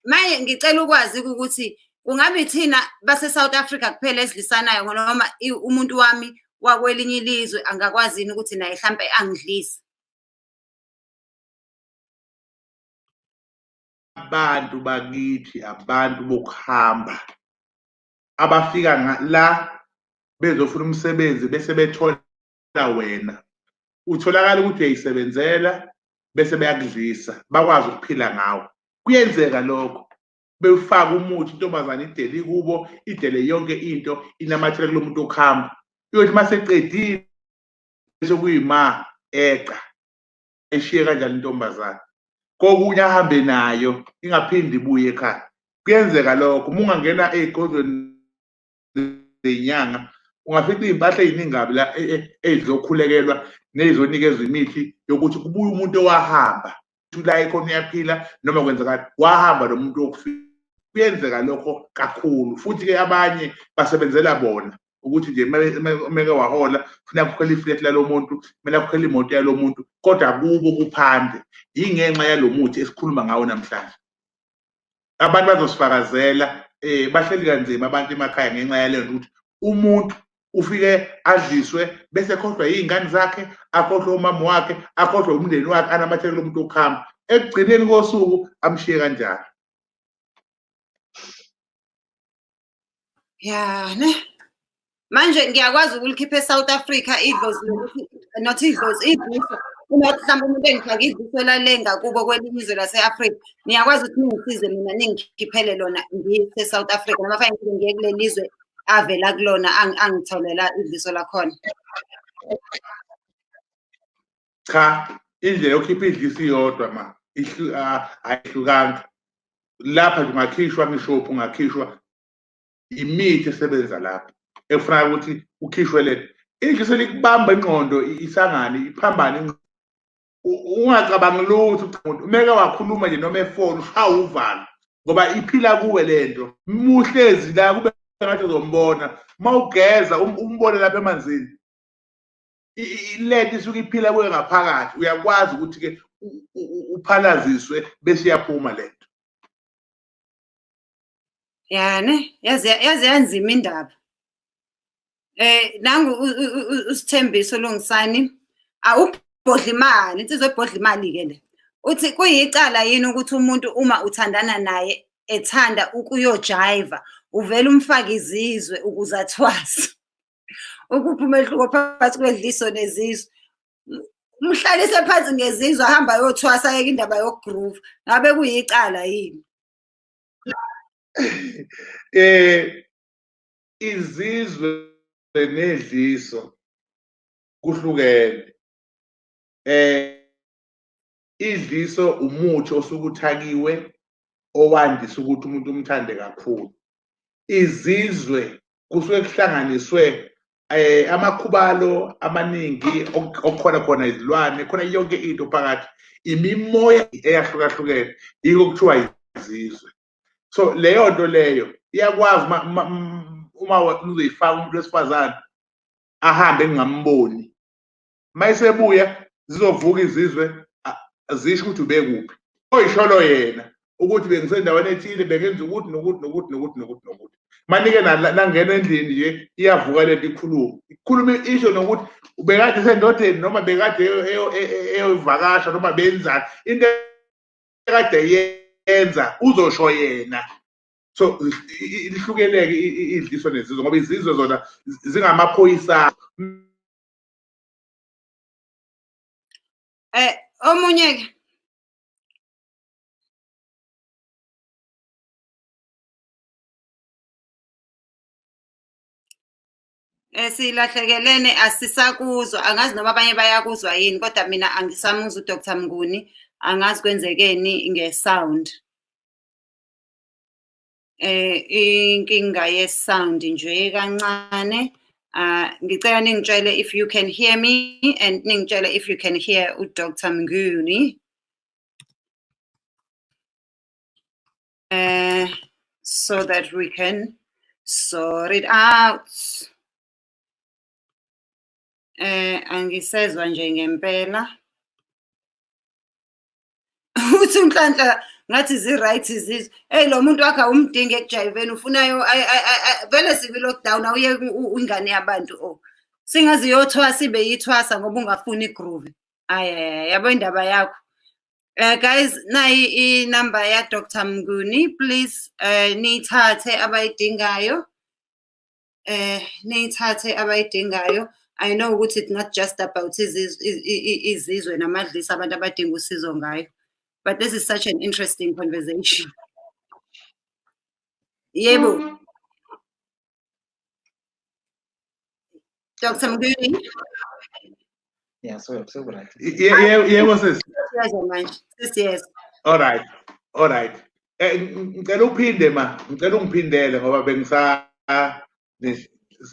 Maye ngicela ukwazi ukuthi kungabe thina base South Africa kuphela esidlisanayo, noma umuntu wami wakwelinye ilizwe angakwazi yini ukuthi naye mhlambe angidlise? Abantu bakithi, abantu bokuhamba abafika la bezofuna umsebenzi bese bethola wena, utholakala ukuthi uyayisebenzela bese beyakudlisa, bakwazi ukuphila ngawe. Kuyenzeka lokho, bewufaka umuthi, intombazane idele kubo, idele yonke into, inamathela kulo muntu okuhamba. Uyothi uma seqedile bese kuyima eqa, eshiye kanjalo intombazane. Kokunye ahambe nayo ingaphindi ibuye ekhaya. Kuyenzeka lokho, uma ungangena ey'godlweni zenyanga Ungafica iy'mpahla ey'ningi kabi la ey'zokhulekelwa ney'zonikezwa imithi yokuthi kubuye umuntu owahamba la ekhona uyaphila noma kwenzekani wahamba lo muntu wokufika. Kuyenzeka lokho kakhulu, futhi-ke abanye basebenzela bona ukuthi nje meke wahola kufuneka akhokhele iflethi lalo muntu, kumele akhokhele imoto yalo muntu, kodwa kubo kuphande yingenxa yalo muthi esikhuluma ngawo namhlanje. Abantu bazosifakazela, bahleli kanzima abantu emakhaya ngenxa yaleyo nto ukuthi umuntu ufike adliswe bese ekhohlwa iy'ngane zakhe, akhohlwe umama wakhe, akhohlwe umndeni wakhe, anamathele kulo muntu wokuhamba, ekugcineni kosuku amshiye kanjalo. Ya ne. Manje ngiyakwazi ukulikhipha eSouth Africa idlozi lokuthi not idlozi idliso. Uma mhlawumbe umuntu engifake idliso lale ngakubo kwelinye izwe lase-Afrika, niyakwazi ukuthi ningisize mina ningikhiphele lona ngise-South Africa noma fanele ngike ngiye kuleli lizwe avela kulona angitholela idliso lakhona. Cha, indlela yokukhipha idliso iyodwa ma, ayihlukanga. Lapha nje ungakhishwa ngishophi, ungakhishwa imithi esebenza lapha ekufanele ukuthi ukhishwe lento. Idliso likubamba ingqondo isangane, iphambane ingqondo. Ungacabangi lutho umuntu umeke wakhuluma nje noma efoni ushawa uvalo ngoba iphila kuwe lento. Muhlezi la kube ngathi uzombona, uma ugeza umbone lapha emanzini. Lento isuke iphila kuwe ngaphakathi, uyakwazi ukuthi-ke uphalaziswe bese iyaphuma lento. Ya ne, yaze yaze yanzima indaba. Nangu uSithembiso Lungisani, awubhodla imali, insizwa ebhodla imali-ke le. Uthi kuyicala yini ukuthi umuntu uma uthandana naye ethanda ukuyojayiva, uvele umfake izizwe ukuze athwase. Ukuphi umehluko phakathi kwedliso nezizwe? Umhlalise phansi ngezizwe ahambe ayothwasa ayeke indaba yokugroove. Ngabe kuyicala yini? Izizwe nedliso kuhlukene. Idliso umuthi osuke uthakiwe owandisa ukuthi umuntu umthande kakhulu. Izizwe kusuke kuhlanganiswe amakhubalo amaningi okukhona khona izilwane, khona yonke into phakathi, imimoya eyahlukahlukene, yiko kuthiwa izizwe. So leyo nto leyo iyakwazi uma uzoyifaka umuntu wesifazane ahambe engingamboni, mayisebuya zizovuka izizwe zisho ukuthi ubekuphi, oyisholo yena ukuthi bengisendaweni ethile, bengenza ukuthi nokuthi nokuthi nokuthi nokuthi nokuthi. Manike nangena endlini nje iyavuka lento ikhuluma, ikhuluma isho nokuthi ubekade esendodeni noma bekade eyovakasha noma benzani, into ekade yenza uzosho yena. So lihlukeleke idliso nezizwe, ngoba izizwe zona zingamaphoyisa. Omunye-ke silahlekelene asisakuzwa, angazi noma abanye bayakuzwa yini, kodwa mina angisamuzwa uDr Mnguni, angazi kwenzekeni nge-sound. Inkinga ye-sound nje kancane. Ngicela ningitshele if you can hear me and ningitshele if you can hear uDr Mnguni. So that we can sort it out. Angisezwa nje ngempela. Uthi uNhlanhla ngathi zi-right izizwe. Hey, lo muntu wakhe awumdingi ekujayiveni, ufuna vele sibi-lockdown, awuyeke ingane yabantu oh. Singaze iyothwasa ibe yithwasa ngoba ungafuni igroove. Ayi, yabo indaba yakho. Guys, nayi inamba ya Dr Mnguni, please niyithathe abayidingayo. Niyithathe abayidingayo. I know ukuthi it's not just about izizwe namadlisa abantu abadinga usizo ngayo. But this is such an interesting conversation. Yebo. Dr Mnguni. Yeah, so so right. Yebo sis. Siyezwa manje. Sesiyezwa. All right. All right. Ngicela uphinde ma, ngicela ungiphindele ngoba bengisa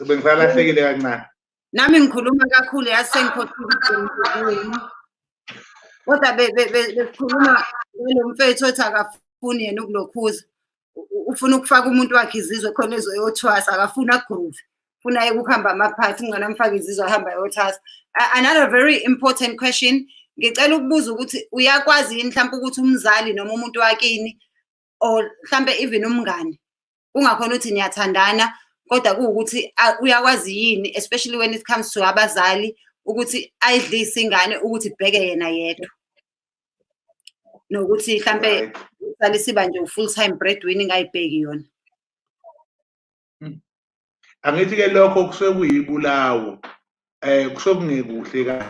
Bengisalahlekile kancane. Nami ngikhuluma kakhulu, yazi sengikhohlile. Kodwa besikhuluma ngalo mfethu othi akafuni yena ukulokhuza. Ufuna ukufaka umuntu wakhe izizwe khona ezoyothwasa, akafuni agroove. Ufuna ayeke ukuhamba amaphathi, kungcono amfake izizwe ahambe ayothwasa. Another very important question, ngicela ukubuza ukuthi uyakwazi yini mhlawumpe ukuthi umzali noma umuntu wakini or mhlampe even umngani, kungakhona ukuthi niyathandana kodwa kuwukuthi uyakwazi yini, especially when it comes to abazali, ukuthi ayidlise ingane ukuthi ibheke yena yedwa, nokuthi mhlampe isale siba nje u-full time breadwinner ingayibheki yona. Angithi-ke lokho kusuke kuyibulawo, kusuke kungekuhle kahle.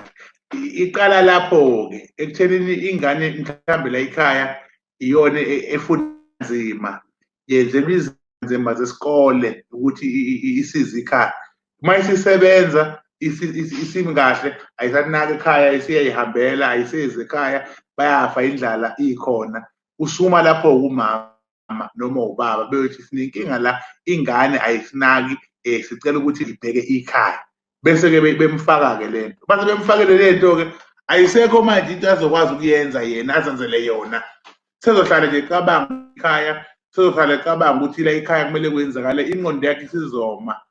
Iqala lapho-ke ekuthenini ingane mhlawumbe la ekhaya iyona efunda nzima, yenzelwa izinzima zesikole ukuthi isize ikhaya. Uma isisebenza isimi kahle, ayisanaki ekhaya, isiyayihambela, ayisezi ekhaya, bayafa indlala ikhona. Usuma lapho umama noma ubaba beyothi sinenkinga la, ingane ayisinaki, sicela ukuthi ibheke ikhaya. Bese-ke bemfaka-ke lento. Base bemfakele lento-ke, ayisekho manje into azokwazi ukuyenza yena, azenzele yona. Sezohlala nje ecabanga ikhaya, sezohlala ecabanga ukuthi la ikhaya kumele kwenzakale, ingqondo yakhe isizoma.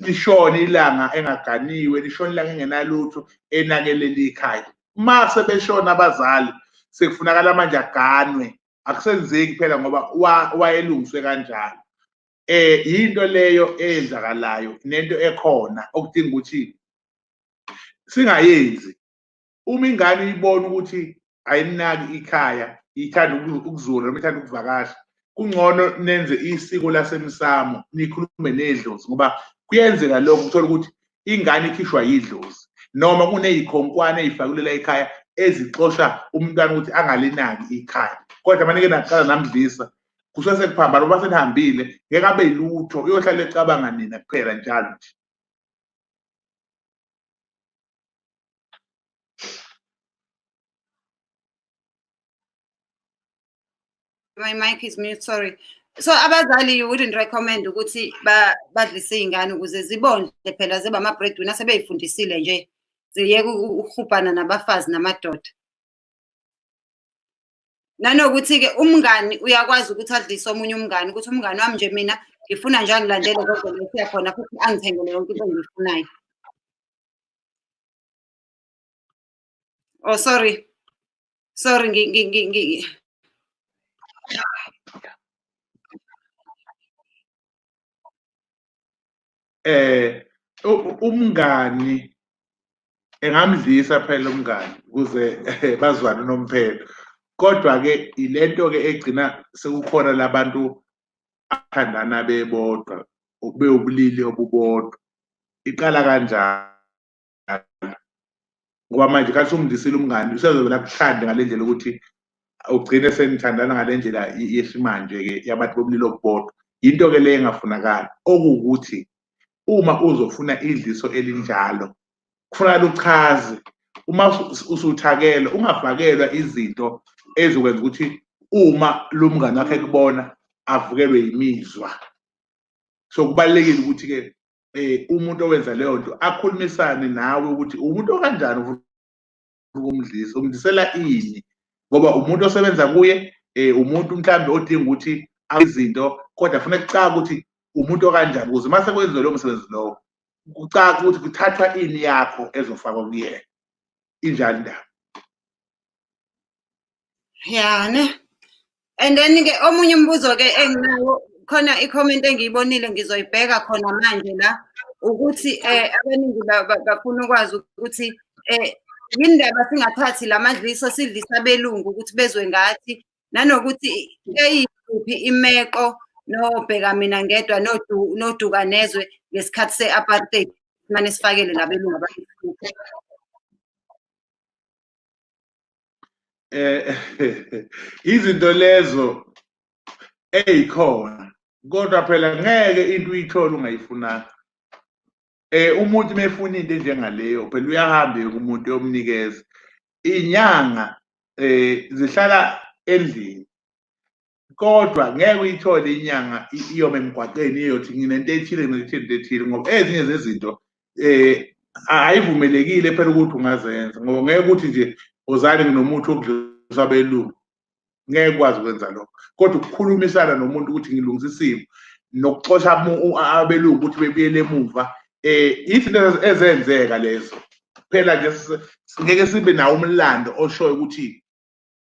Lishone ilanga engaganiwe, lishone ilanga engenalutho, enakelela ikhaya. Uma sebeshona abazali, sekufunakala manje aganwe. Akusenzeki phela ngoba wayelungiswe kanjalo. Yinto leyo eyenzakalayo nento ekhona okudinga ukuthi singayenzi. Uma ingane ibona ukuthi ayinaki ikhaya, ithanda ukuzula noma ithanda ukuvakasha, kungcono nenze isiko lasemsamo, nikhulume nedlozi, ngoba kuyenzeka lokho uthola ukuthi ingane ikhishwa yidlozi noma kuneyikhonkwane ey'fakelwe la ekhaya ezixosha umntwana ukuthi angalinaki ikhaya. Kodwa manike naqala namdlisa, kusuke sekuphambana, ngoba senihambile ngeke abe yilutho, uyohlala ecabanga nina kuphela njalo nje. My mic is mute, sorry. So abazali, you wouldn't recommend ukuthi badlise iy'ngane ukuze zibondle phela zibe ama-breadwinner sebey'fundisile nje, ziyeke ukuhubhana nabafazi namadoda. Nanokuthi-ke umngani uyakwazi ukuthi adlise omunye umngani, ukuthi umngani wami nje mina ngifuna nje angilandele konke la esiya khona futhi angithengele yonke into engiyifunayo. Oh, sorry. Sorry, Umngani engamdlisa phela umngani ukuze bazwane nomphelo. Kodwa-ke ilento-ke egcina sekukhona labantu abathandana bebodwa, bewubulili obubodwa. Iqala kanjalo. Ngoba manje kathi umdlisile umngani, usezovela akuthande ngale ndlela ukuthi ugcine senithandana ngale ndlela yesimanje-ke yabantu bobulili obubodwa. Yinto-ke le engafunakali. Okuwukuthi uma uzofuna idliso elinjalo, kufanele uchaze. Uma usuthakelwa, ungafakelwa izinto ezokwenza ukuthi uma lo mngani wakhe ekubona avukelwe yimizwa. So kubalulekile ukuthi-ke umuntu owenza leyo nto akhulumisane nawe ukuthi umuntu okanjani ufuna ukumdlisa, umdlisela ini, ngoba umuntu osebenza kuye, umuntu mhlambe odinga ukuthi izinto, kodwa kufanele kucace ukuthi umuntu okanjani ukuze uma sekwenziwe lowo msebenzi lowo kucace ukuthi kuthathwa ini yakho ezofakwa kuyena. Injalo indaba. Ya ne. And then ke omunye umbuzo ke enginawo khona, i-comment engiyibonile ngizoyibheka khona manje la, ukuthi abaningi bafuna ukwazi ukuthi yini ndaba singathathi lamadliso sidlisa abelungu ukuthi bezwe ngathi, nanokuthi eyiphi imeqo nobheka mina ngedwa noduka nezwe ngesikhathi se-apartheid mane sifakele labelungu abayihluphe. Izinto lezo eyikhona, kodwa phela ngeke into uyithole ungayifunanga. Umuntu mefuna into enjengaleyo phela uyahamba kumuntu uyomnikeza. Inyanga zihlala endlini, Kodwa ngeke uyithole inyanga iyoma emgwaqeni iyothi nginento ethile, nginento ethile, ethile, ngoba ezinye zezinto ayivumelekile phela ukuthi ungazenza, ngoba ngeke ukuthi nje uzane nginomuthi wokudlulisa abelungu, ngeke ukwazi ukwenza lokho. Kodwa ukukhulumisana nomuntu ukuthi ngilungisa isimo nokuxosha abelungu ukuthi bebuyele emuva, izinto ezenzeka lezo. Phela nje ngeke sibe nawo umlando oshoyo ukuthi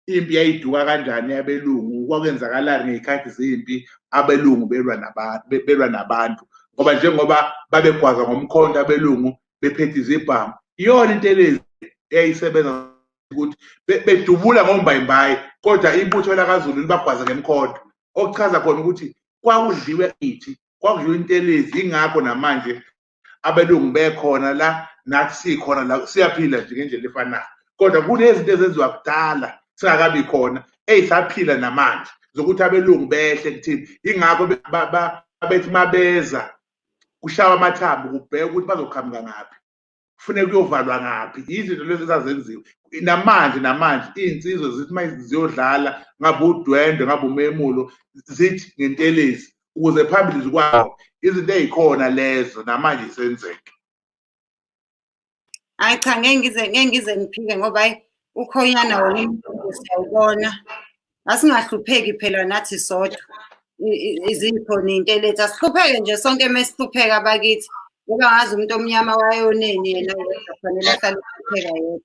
impi yayiduka kanjani yabelungu, kwakwenzakalani ngey'khathi zempi abelungu belwa nabantu, ngoba njengoba babegwaza ngomkhonto abelungu bephethe izibhamu, iyona into elezi eyayisebenza ukuthi bedubula ngombayimbayi, kodwa ibutho lakaZulu libagwaza ngemkhonto, okuchaza khona ukuthi kwakudliwe ithi, kwakudliwe intelezi. Ingakho namanje abelungu bekhona la, nathi sikhona la, siyaphila nje ngendlela efanayo, kodwa kunezinto ezenziwa kudala singakabi khona eyisaphila namanje zokuthi abelungu behle kuthini. Ingakho bethi mabeza kushawa amathambo kubheka ukuthi bazoqhamuka ngaphi, kufuneka kuyovalwa ngaphi. Izinto lezi ezazenziwe namanje iy'nsizwa zithi uma ziyodlala, ngabe udwendwe ngabe umemulo, zithi ngentelezi ukuze phambili zikwazi. Izinto ey'khona lezo namanje zisenzeka. Hayi cha, ngeke ngize ngiphike, ngoba hayi ukhonyana wona siyawubona. Asingahlupheki phela nathi sodwa, izikhona iy'ntelezi, asihlupheke nje sonke mesihlupheka bakithi, ngoba ngazi umuntu omnyama wayoneni yena yedwa, kufanele ahlale ehlupheka yedwa.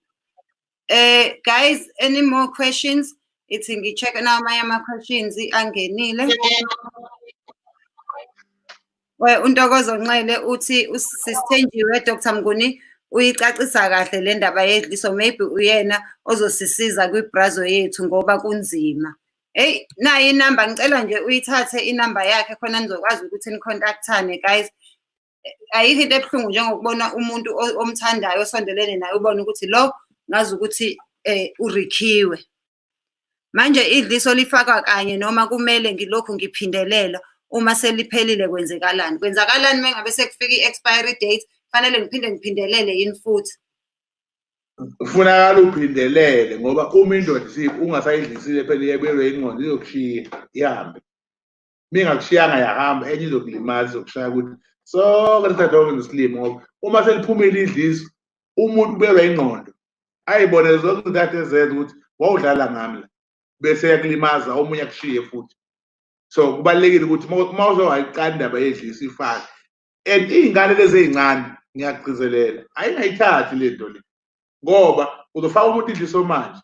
Guys, any more questions? Ithi ngi-check nawo amanye ama-questions angenile. UNtokozo Nxele uthi sisithenjiwe Dr Mnguni uyicacisa kahle le ndaba yedliso, maybe uyena ozosisiza kwibrazo yethu ngoba kunzima. Hey, nayi inamba, ngicela nje uyithathe inamba yakhe khona nizokwazi ukuthi ni-contactane guys. Ayikho into ebuhlungu njengokubona umuntu omthandayo osondelene naye, ubone ukuthi lo ngazi ukuthi urikhiwe. Manje idliso lifakwa kanye noma kumele ngilokhu ngiphindelela? Uma seliphelile kwenzekalani? Kwenzakalani uma ngabe sekufika i-expiry date, fanele ngiphinde ngiphindelele yini futhi? Kufunakala uphindelele, ngoba uma indoda ungasayidlisile phela iyabuyelwa ingqondo, izokushiya ihambe. Uma ingakushiyanga yahamba, enye izokulimaza, izokushaya ukuthi sonke lesithatha konke nesilimo, ngoba uma seliphumile idliso umuntu ubuyelwa ingqondo, ayibone zonke izinto akade ezenza ukuthi wawudlala ngami la, bese yakulimaza omunye akushiye futhi. So kubalulekile ukuthi uma uzowayiqala indaba yedliso ifake. And iy'ngane lezi ey'ncane ngiyagcizelela, ayingayithathi le nto le, ngoba uzofaka umuntu idliso manje,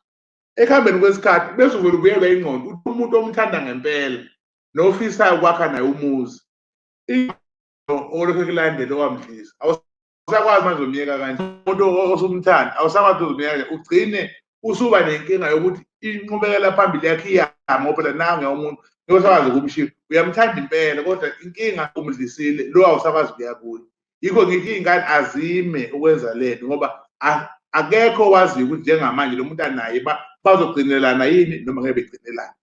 ekuhambeni kwesikhathi bese uvele ubuyelwa ingqondo uthi umuntu omthanda ngempela nofisayo ukwakha naye umuzi, olokhu ekulandela owamdlisa, awusakwazi manje uzomyeka kanje umuntu osumthanda, awusakwazi uzomyeka kanje, ugcine usuba nenkinga yokuthi inqubekela phambili yakhe iyama, ngoba phela nange umuntu ngeke usakwazi ukumshiya, uyamthanda impela kodwa inkinga umdlisile lo, awusakwazi ukuya kuye. Yikho ngithi iy'ngane azime ukwenza lento, ngoba akekho owaziyo ukuthi njengamanje lo muntu anaye bazogcinelana yini noma ngeke begcinelane.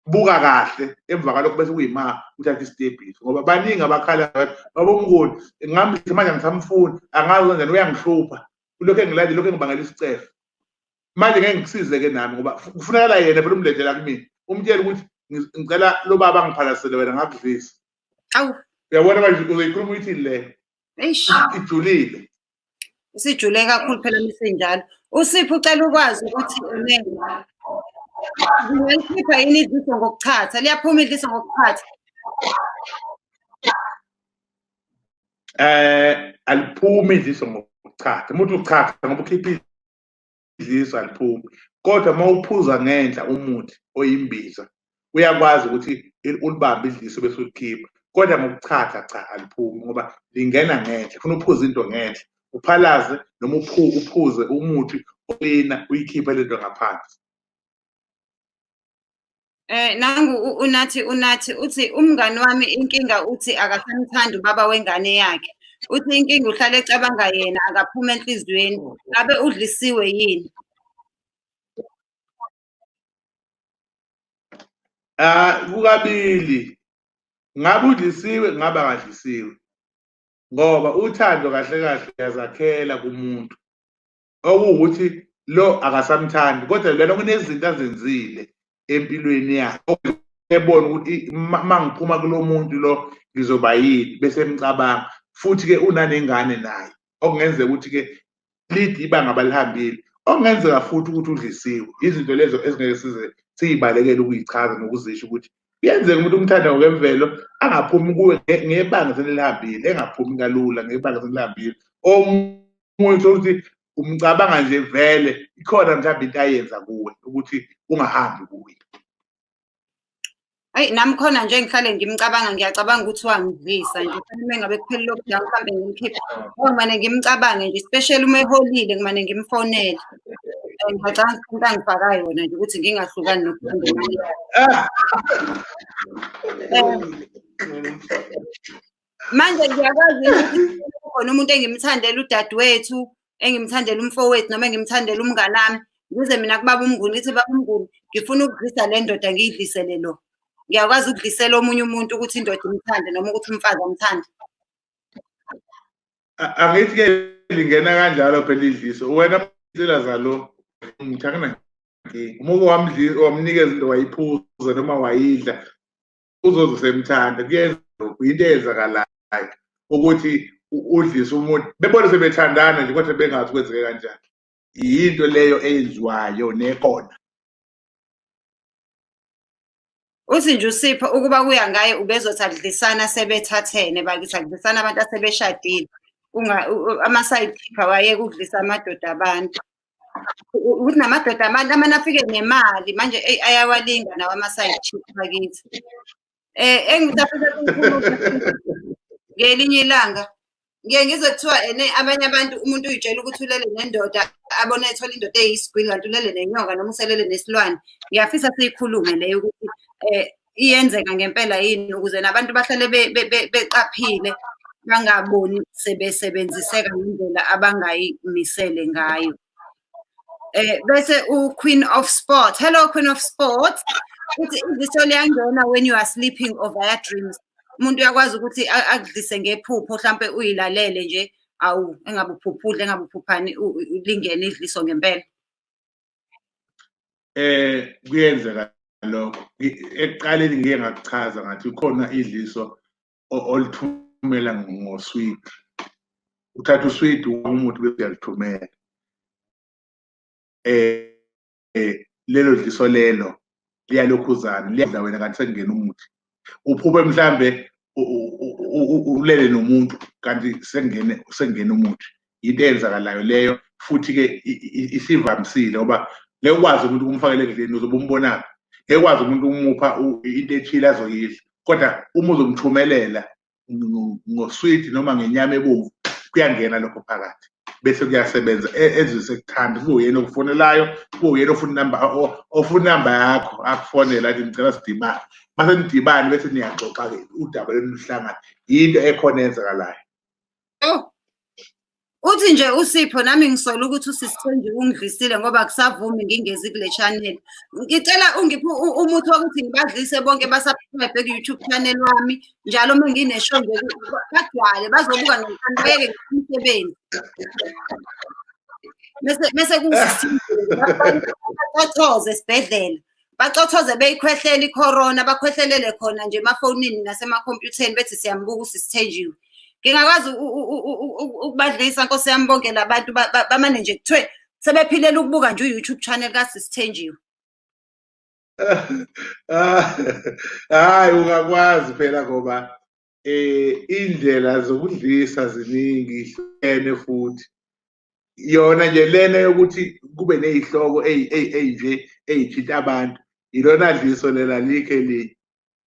Buka kahle emva kwalokho bese kuyima uthatha isitebhisi, ngoba baningi abakhala baba uMnguni ngamdlisa manje angisamfuni, angazi kanjani, uyangihlupha, ulokhu engilandela, lokhu engibangela isicefe. Manje ngeke ngikusize-ke nami, ngoba kufunekala yena phela umlethela kumina, umtshele ukuthi ngicela lo baba angiphalasele wena ngakudlisa. Awu. Uyabona manje uzoyikhuluma uyithini leyo? Eish. Ijulile. Isijule kakhulu phela misenjalo. USipho ucela ukwazi ukuthi unene. Ngingalikhipha yini idliso ngokuchatha? Liyaphuma idliso ngokuchatha? Aliphumi idliso ngokuchatha. Umuntu uchatha ngoba ukhipha idliso, aliphumi. Kodwa uma uphuza ngenhla umuthi oyimbiza, uyakwazi ukuthi ulibambe idliso bese ulikhipha. Kodwa ngokuchatha cha, aliphumi, ngoba lingena ngenhla. Ufuna uphuze into ngenhla, uphalaze noma uphuze umuthi olina uyikhiphe lento ngaphansi. Nangu uNathi uthi umngani wami inkinga uthi akasamthandi ubaba wengane yakhe. Uthi inkinga uhlale ecabanga yena, akaphuma enhliziyweni. Ngabe udlisiwe yini? Kukabili. Ngabe udlisiwe, ngabe akadlisiwe. Ngoba uthando kahle kahle uyazakhela kumuntu. Okuwukuthi lo akasamthandi, kodwa lona kunezinto azenzile empilweni yakhe. Ebona ukuthi uma ngiphuma kulo muntu lo ngizoba yini, bese emcabanga. Futhi-ke unanengane naye, okungenzeka ukuthi-ke lide ibanga abalihambile, okungenzeka futhi ukuthi udlisiwe. Izinto lezo ezingeke size siyibalekele ukuyichaza nokuzisho ukuthi kuyenzeka umuntu umthanda ngokwemvelo angaphumi kuwe ngebanga selihambile, engaphumi kalula ngebanga selihambile. Omunye uthole ukuthi umcabanga nje vele ikhona mhlawumbe into ayenza kuwe ukuthi ungahambi kuye. Eyi, nami khona nje ngihlale ngimcabanga, ngiyacabanga ukuthi wangidlisa nje. Kufanele uma ngabe kuphela i-lockdown mhlambe ngimkhiphe. Ngimane ngimcabange nje, especially uma eholile, ngimane ngimfonele. Ngiyacabanga ukuthi into angifaka yona nje ukuthi ngingahlukani nokuthanda imali yakhe. Manje ngiyakwazi ukuthi khona umuntu engimthandela udadewethu, engimthandela umfowethu noma engimthandela umnganami, ngize mina kubaba uMnguni ngithi, baba uMnguni, ngifuna ukudlisa le ndoda ngiyidlisele lo. Ngiyakwazi ukudlisela omunye umuntu ukuthi indoda imthande noma ukuthi umfazi amthande. Angithi-ke lingena kanjalo phela idliso. Wena insila zalo ngithi akunankinga. Uma uke wamnikeza into wayiphuza noma wayidla, uzoze usemthanda. Kuyenzeka lokhu, into eyenzakalayo ukuthi udlise umuntu, bebone sebethandana nje kodwa bengazi kwenzeke kanjani. Yinto leyo eyenziwayo nekhona. Uthi nje uSipho ukuba kuya ngaye ubezothi akudlisana sebethathene, bakithi akudlisana abantu asebeshadile. Ama-side chick awayeke ukudlisa amadoda abantu. Ukuthi namadoda abantu amane afike nemali manje, eyi, ayawalinga nawo ama-side chick bakithi. Engisafisa ukukhuluma ngelinye ilanga, ngiye ngizwe kuthiwa ene abanye abantu umuntu uyitshela ukuthi ulele nendoda, abone ethola indoda eyisigwili kanti ulele nenyoka noma uselele nesilwane. Ngiyafisa siyikhulume leyo ukuthi iyenzeka ngempela yini, ukuze nabantu bahlale beqaphile, bangaboni sebesebenziseka ngendlela abangayimisele ngayo. Bese u-Queen of Sport, hello Queen of Sport, uthi idliso liyangena when you are sleeping or via dreams. Umuntu uyakwazi ukuthi akudlise ngephupho, hlampe uyilalele nje, awu engabe uphuphudle, engabe uphuphani, lingene idliso ngempela. Kuyenzeka lokho. Ekuqaleni ngiye ngakuchaza ngathi khona idliso olithumela ngoswidi. Uthatha uswidi umuthi bese uyalithumela. Lelo dliso lelo liyalokhuzana, liyadla wena kanti sekungena umuthi. Uphuphe mhlambe ulele nomuntu kanti sekungena umuthi. Into eyenzakalayo leyo, futhi-ke isivamisile ngoba ngeke ukwazi umuntu ukumfakela endlini, uzobe umbonaphi. Ngeke ukwazi umuntu umupha into ethile azoyidla, kodwa uma uzomthumelela ngoswidi noma ngenyama ebomvu, kuyangena lokho phakathi bese kuyasebenza. Ezwe sekuthanda, kube uyena okufonelayo, kube uyena ofuna inamba, ofuna inamba yakho, akufonele athi ngicela sidibane. Mase nidibane bese niyaxoxa-ke udaba lwenu luhlangane. Yinto ekhona eyenzakalayo. Oh. Uthi nje uSipho, nami ngisola ukuthi usisithenji ungidlisile ngoba akusavumi ngingezi kule channel. Ngicela ungiphe umuthi wokuthi ngibadlise bonke ba-subscribe ku-YouTube channel wami. Njalo uma ngine-show nje bagcwale bazobuka ngenkani, bayeke umsebenzi. Bese bacothoze esibhedlela. Bacothoze beyikhwehlela i-corona, bakhwehlelele khona nje emafonini nasemakhompyutheni bethi siyambuka usisithenjiwe. Ngingakwazi ukubadlisa Nkosi yami bonke labantu bamane nje kuthiwe sebephilela ukubuka nje u-YouTube channel kaSisithenjiwe. Hayi, ungakwazi phela ngoba indlela zokudlisa ziningi, ihlukene futhi. Yona nje lena yokuthi kube nezihloko eyinje eyithinta abantu, ilona dliso lela likhe elinye.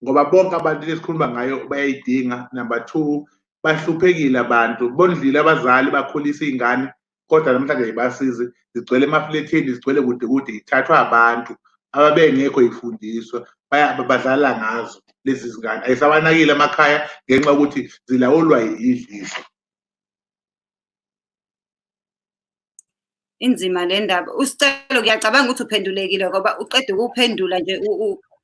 Ngoba bonke abantu lesikhuluma ngayo bayayidinga. Number 2, bahluphekile abantu, bondlile abazali, bakhulisa iy'ngane, kodwa namhlanje ayibasizi, zigcwele emaflethini, zigcwele kude kude, ithathwa abantu ababengekho yifundiswa, badlala ngazo lezi zingane. Ayisabanakile emakhaya ngenxa yokuthi zilawulwa yidliso. Inzima le ndaba. Usicelo, ngiyacabanga ukuthi uphendulekile ngoba uqeda ukuphendula nje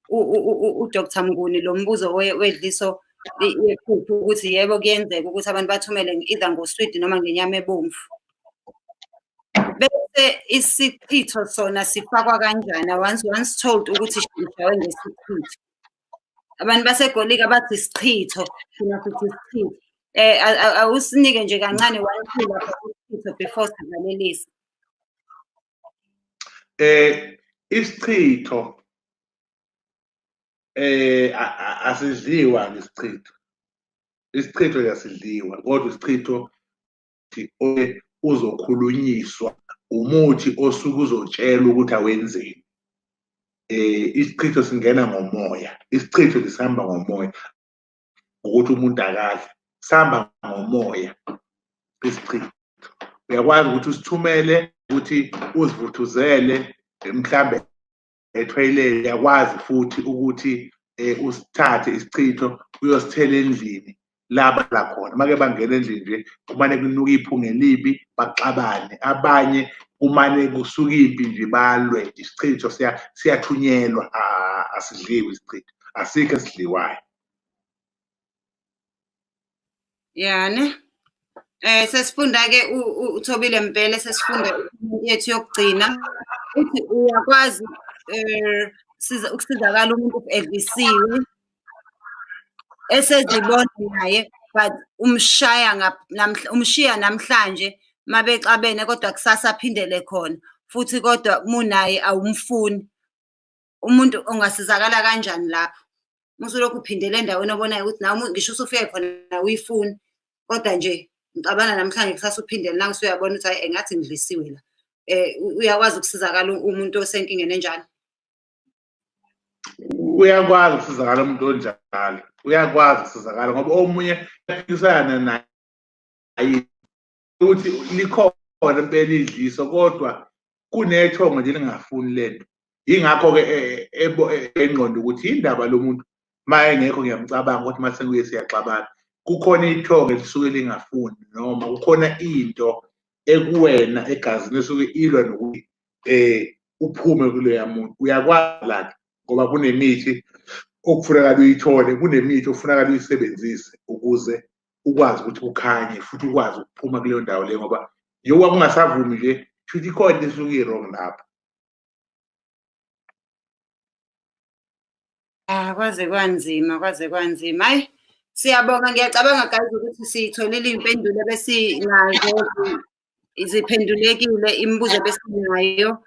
uDr Mnguni lo mbuzo wedliso yephupho, ukuthi yebo kuyenzeka ukuthi abantu bathumele either ngoswidi noma ngenyama ebomvu. Bese isichitho sona sifakwa kanjani? I once told ukuthi sishawe ngesichitho. Abantu baseGoli-ke bathi isichitho, thina sithi isichitho. Awusinike nje kancane one two lapha isichitho before sivalelise. Isichitho asidliwa isichitho. Isichitho siyasidliwa, kodwa isichitho uzokhulunyiswa umuthi osuke uzotshelwa ukuthi awenzeni. Isichitho singena ngomoya, isichitho sihamba ngomoya, ukuthi umuntu akadle, sihamba ngomoya isichitho. Uyakwazi ukuthi usithumele ukuthi uzivuthuzele mhlambe ethoyilethe, uyakwazi futhi ukuthi usithathe isichitho uyosithela endlini la bala khona. Make bangena endlini nje kumane kunuka iphunga elibi, baxabane. Abanye kumane kusuka impi nje balwe. Isichitho siyathunyelwa, asidliwi isichitho, asikho esidliwayo. Yani sesifunda-ke uThobile Mbhele, sesifunda yethu yokugcina. Uthi uyakwazi ukusizakala umuntu edlisiwe esezibona naye, but umshaya umshiya namhlanje mabexabene, kodwa kusasa aphindele khona futhi, kodwa munaye awumfuni. Umuntu ungasizakala kanjani lapho? Musulokhu uphindele endaweni obonayo ukuthi nawe ngisho usufike khona awuyifuni, kodwa nje ngixabana namhlanje kusasa uphindele, nawe usuyabona ukuthi hayi engathi ngidlisiwe la. Uyakwazi ukusizakala umuntu osenkingeni enjalo? Uyakwazi ukusizakala umuntu onjalo, uyakwazi ukusizakala ngoba omunye uyaphikisana naye ukuthi likhona impela idliso, kodwa kunethongo nje lingafuni lento. Yingakho-ke engqondo ukuthi indaba lo muntu ma engekho ngiyamcabanga ukuthi mase kuye siyaxabana. Kukhona ithongo elisuke lingafuni, noma kukhona into ekuwena egazini esuke ilwa nokuthi uphume kuleya muntu. Uyakwazi lakhe ngoba kunemithi okufunakala uyithole, kunemithi okufunakala uyisebenzise ukuze ukwazi ukuthi ukhanye futhi ukwazi ukuphuma kuleyo ndawo leyo, ngoba njengoba kungasavumi nje futhi ikhona into esuke i-wrong lapho. Kwaze kwanzima, kwaze kwanzima. Hayi, siyabonga. Ngiyacabanga guys ukuthi siyitholile iy'mpendulo ebesinazo, ziphendulekile imibuzo ebesinayo.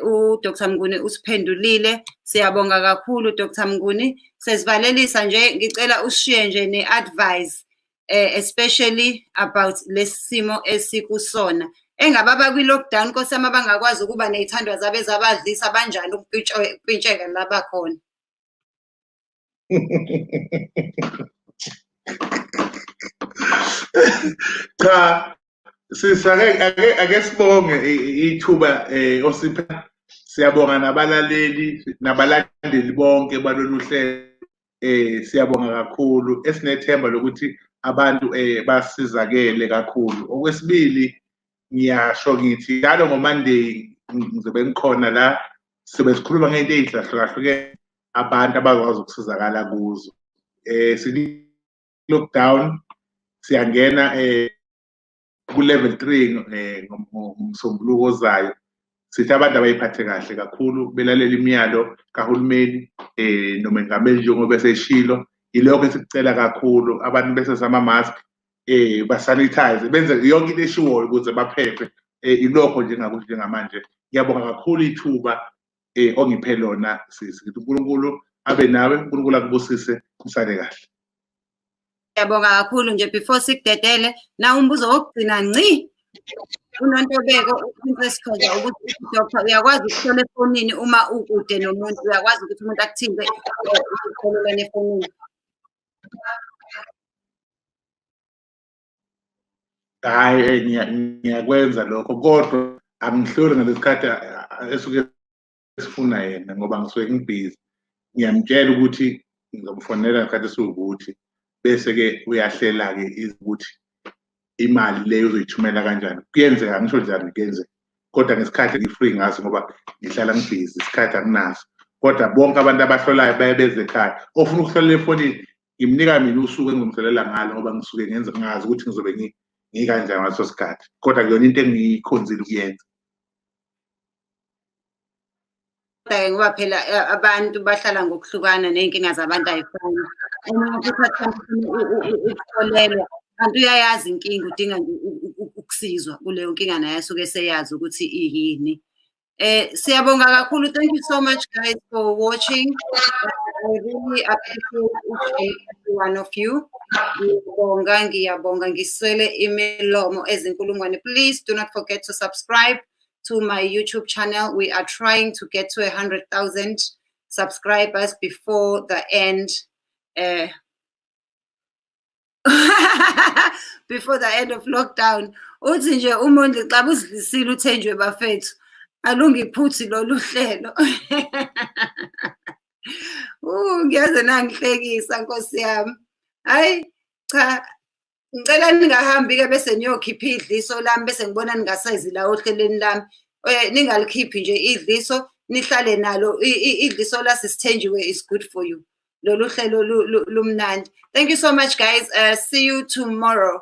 uDr Mnguni usiphendulile. Siyabonga kakhulu Dr Mnguni. Sesivalelisa nje, ngicela usishiye nje ne-advice, especially about lesimo esikusona. Engabe abakwi-lockdown Nkosi yami abangakwazi ukuba ney'thandwa zabo ezabadlisa banjani ukupintsheka la bakhona? Cha, sisi, ake sibonge ithuba osiphe. Siyabonga nabalaleli nabalandeli bonke balolu hlelo. Siyabonga kakhulu, esinethemba lokuthi abantu basizakele kakhulu. Okwesibili, ngiyasho ngithi njalo ngoMonday ngizobe ngikhona la, sizobe sikhuluma ngento ey'hlahlukahlukene abantu abakwazi ukusizakala kuzo. Lockdown siyangena ku level 3 ngomsombuluko ozayo. Sithi abantu abayiphathe kahle kakhulu, belalela imiyalo kahulumeni nomengameli njengoba eseshilo. Yilokho esikucela kakhulu, abantu bese ama-mask, basanitize, benze yonke into eshiwoyo ukuze baphephe. Ilokho nje engakusho njengamanje. Ngiyabonga kakhulu ithuba ongiphe lona sisi. Ngithi uNkulunkulu abe nawe, uNkulunkulu akubusise, usale kahle. Ngiyabonga kakhulu nje. Before sikudedele, na umbuzo wokugcina ngci. UNontobeko uPrincess Khoza ukuthi doctor uyakwazi ukuhlola efonini uma ukude nomuntu, uyakwazi ukuthi umuntu akuthinte ukuhlolelana efonini? Hhayi, ngiyakwenza lokho, kodwa angihloli ngalesikhathi esuke sifuna yena ngoba ngisuke ngibhizi. Ngiyamtshela ukuthi ngizomfonela ngesikhathi esiwukuthi, bese-ke uyahlela-ke ukuthi imali leyo uzoyithumela kanjani. Kuyenzeka, ngisho njani kuyenzeka, kodwa ngesikhathi ngi-free ngaso ngoba ngihlala ngibhizi, isikhathi anginaso. Kodwa bonke abantu abahlolayo baye beze ekhaya. Ofuna ukuhlolela efonini ngimnika mina usuku engizomhlolela ngalo ngoba ngisuke ngenza ngazi ukuthi ngizobe ngikanjani ngaleso sikhathi. Kodwa kuyona into engiyikhonzile ukuyenza. Kodwa-ke ngoba phela abantu bahlala ngokuhlukana ney'nkinga zabantu ay'fani. Omunye futhi ukukholelwa, kanti uyayazi inkinga, udinga nje ukusizwa kuleyo nkinga naye asuke eseyazi ukuthi iyini. Siyabonga kakhulu. Thank you so much, guys, for watching. I really appreciate each and every one of you. Ngiyabonga, ngiyabonga, ngiswele imilomo ezinkulungwane. Please do not forget to subscribe to my YouTube channel. We are trying to get to 100,000 subscribers before the end of lockdown. Uthi nje uMondli xa uzidlisile uthenjwe bafethu. Alungiphuthi lolu hlelo. Ngiyaze nangihlekisa, Nkosi yami. Hayi cha, ngicela ningahambi-ke bese niyokhipha idliso lami bese ngibona ningasezi la ohlelweni lami. Ningalikhiphi nje idliso, nihlale nalo idliso lasisithenjiwe is good for you. Lolu hlelo lumnandi. Thank you so much, guys. See you tomorrow.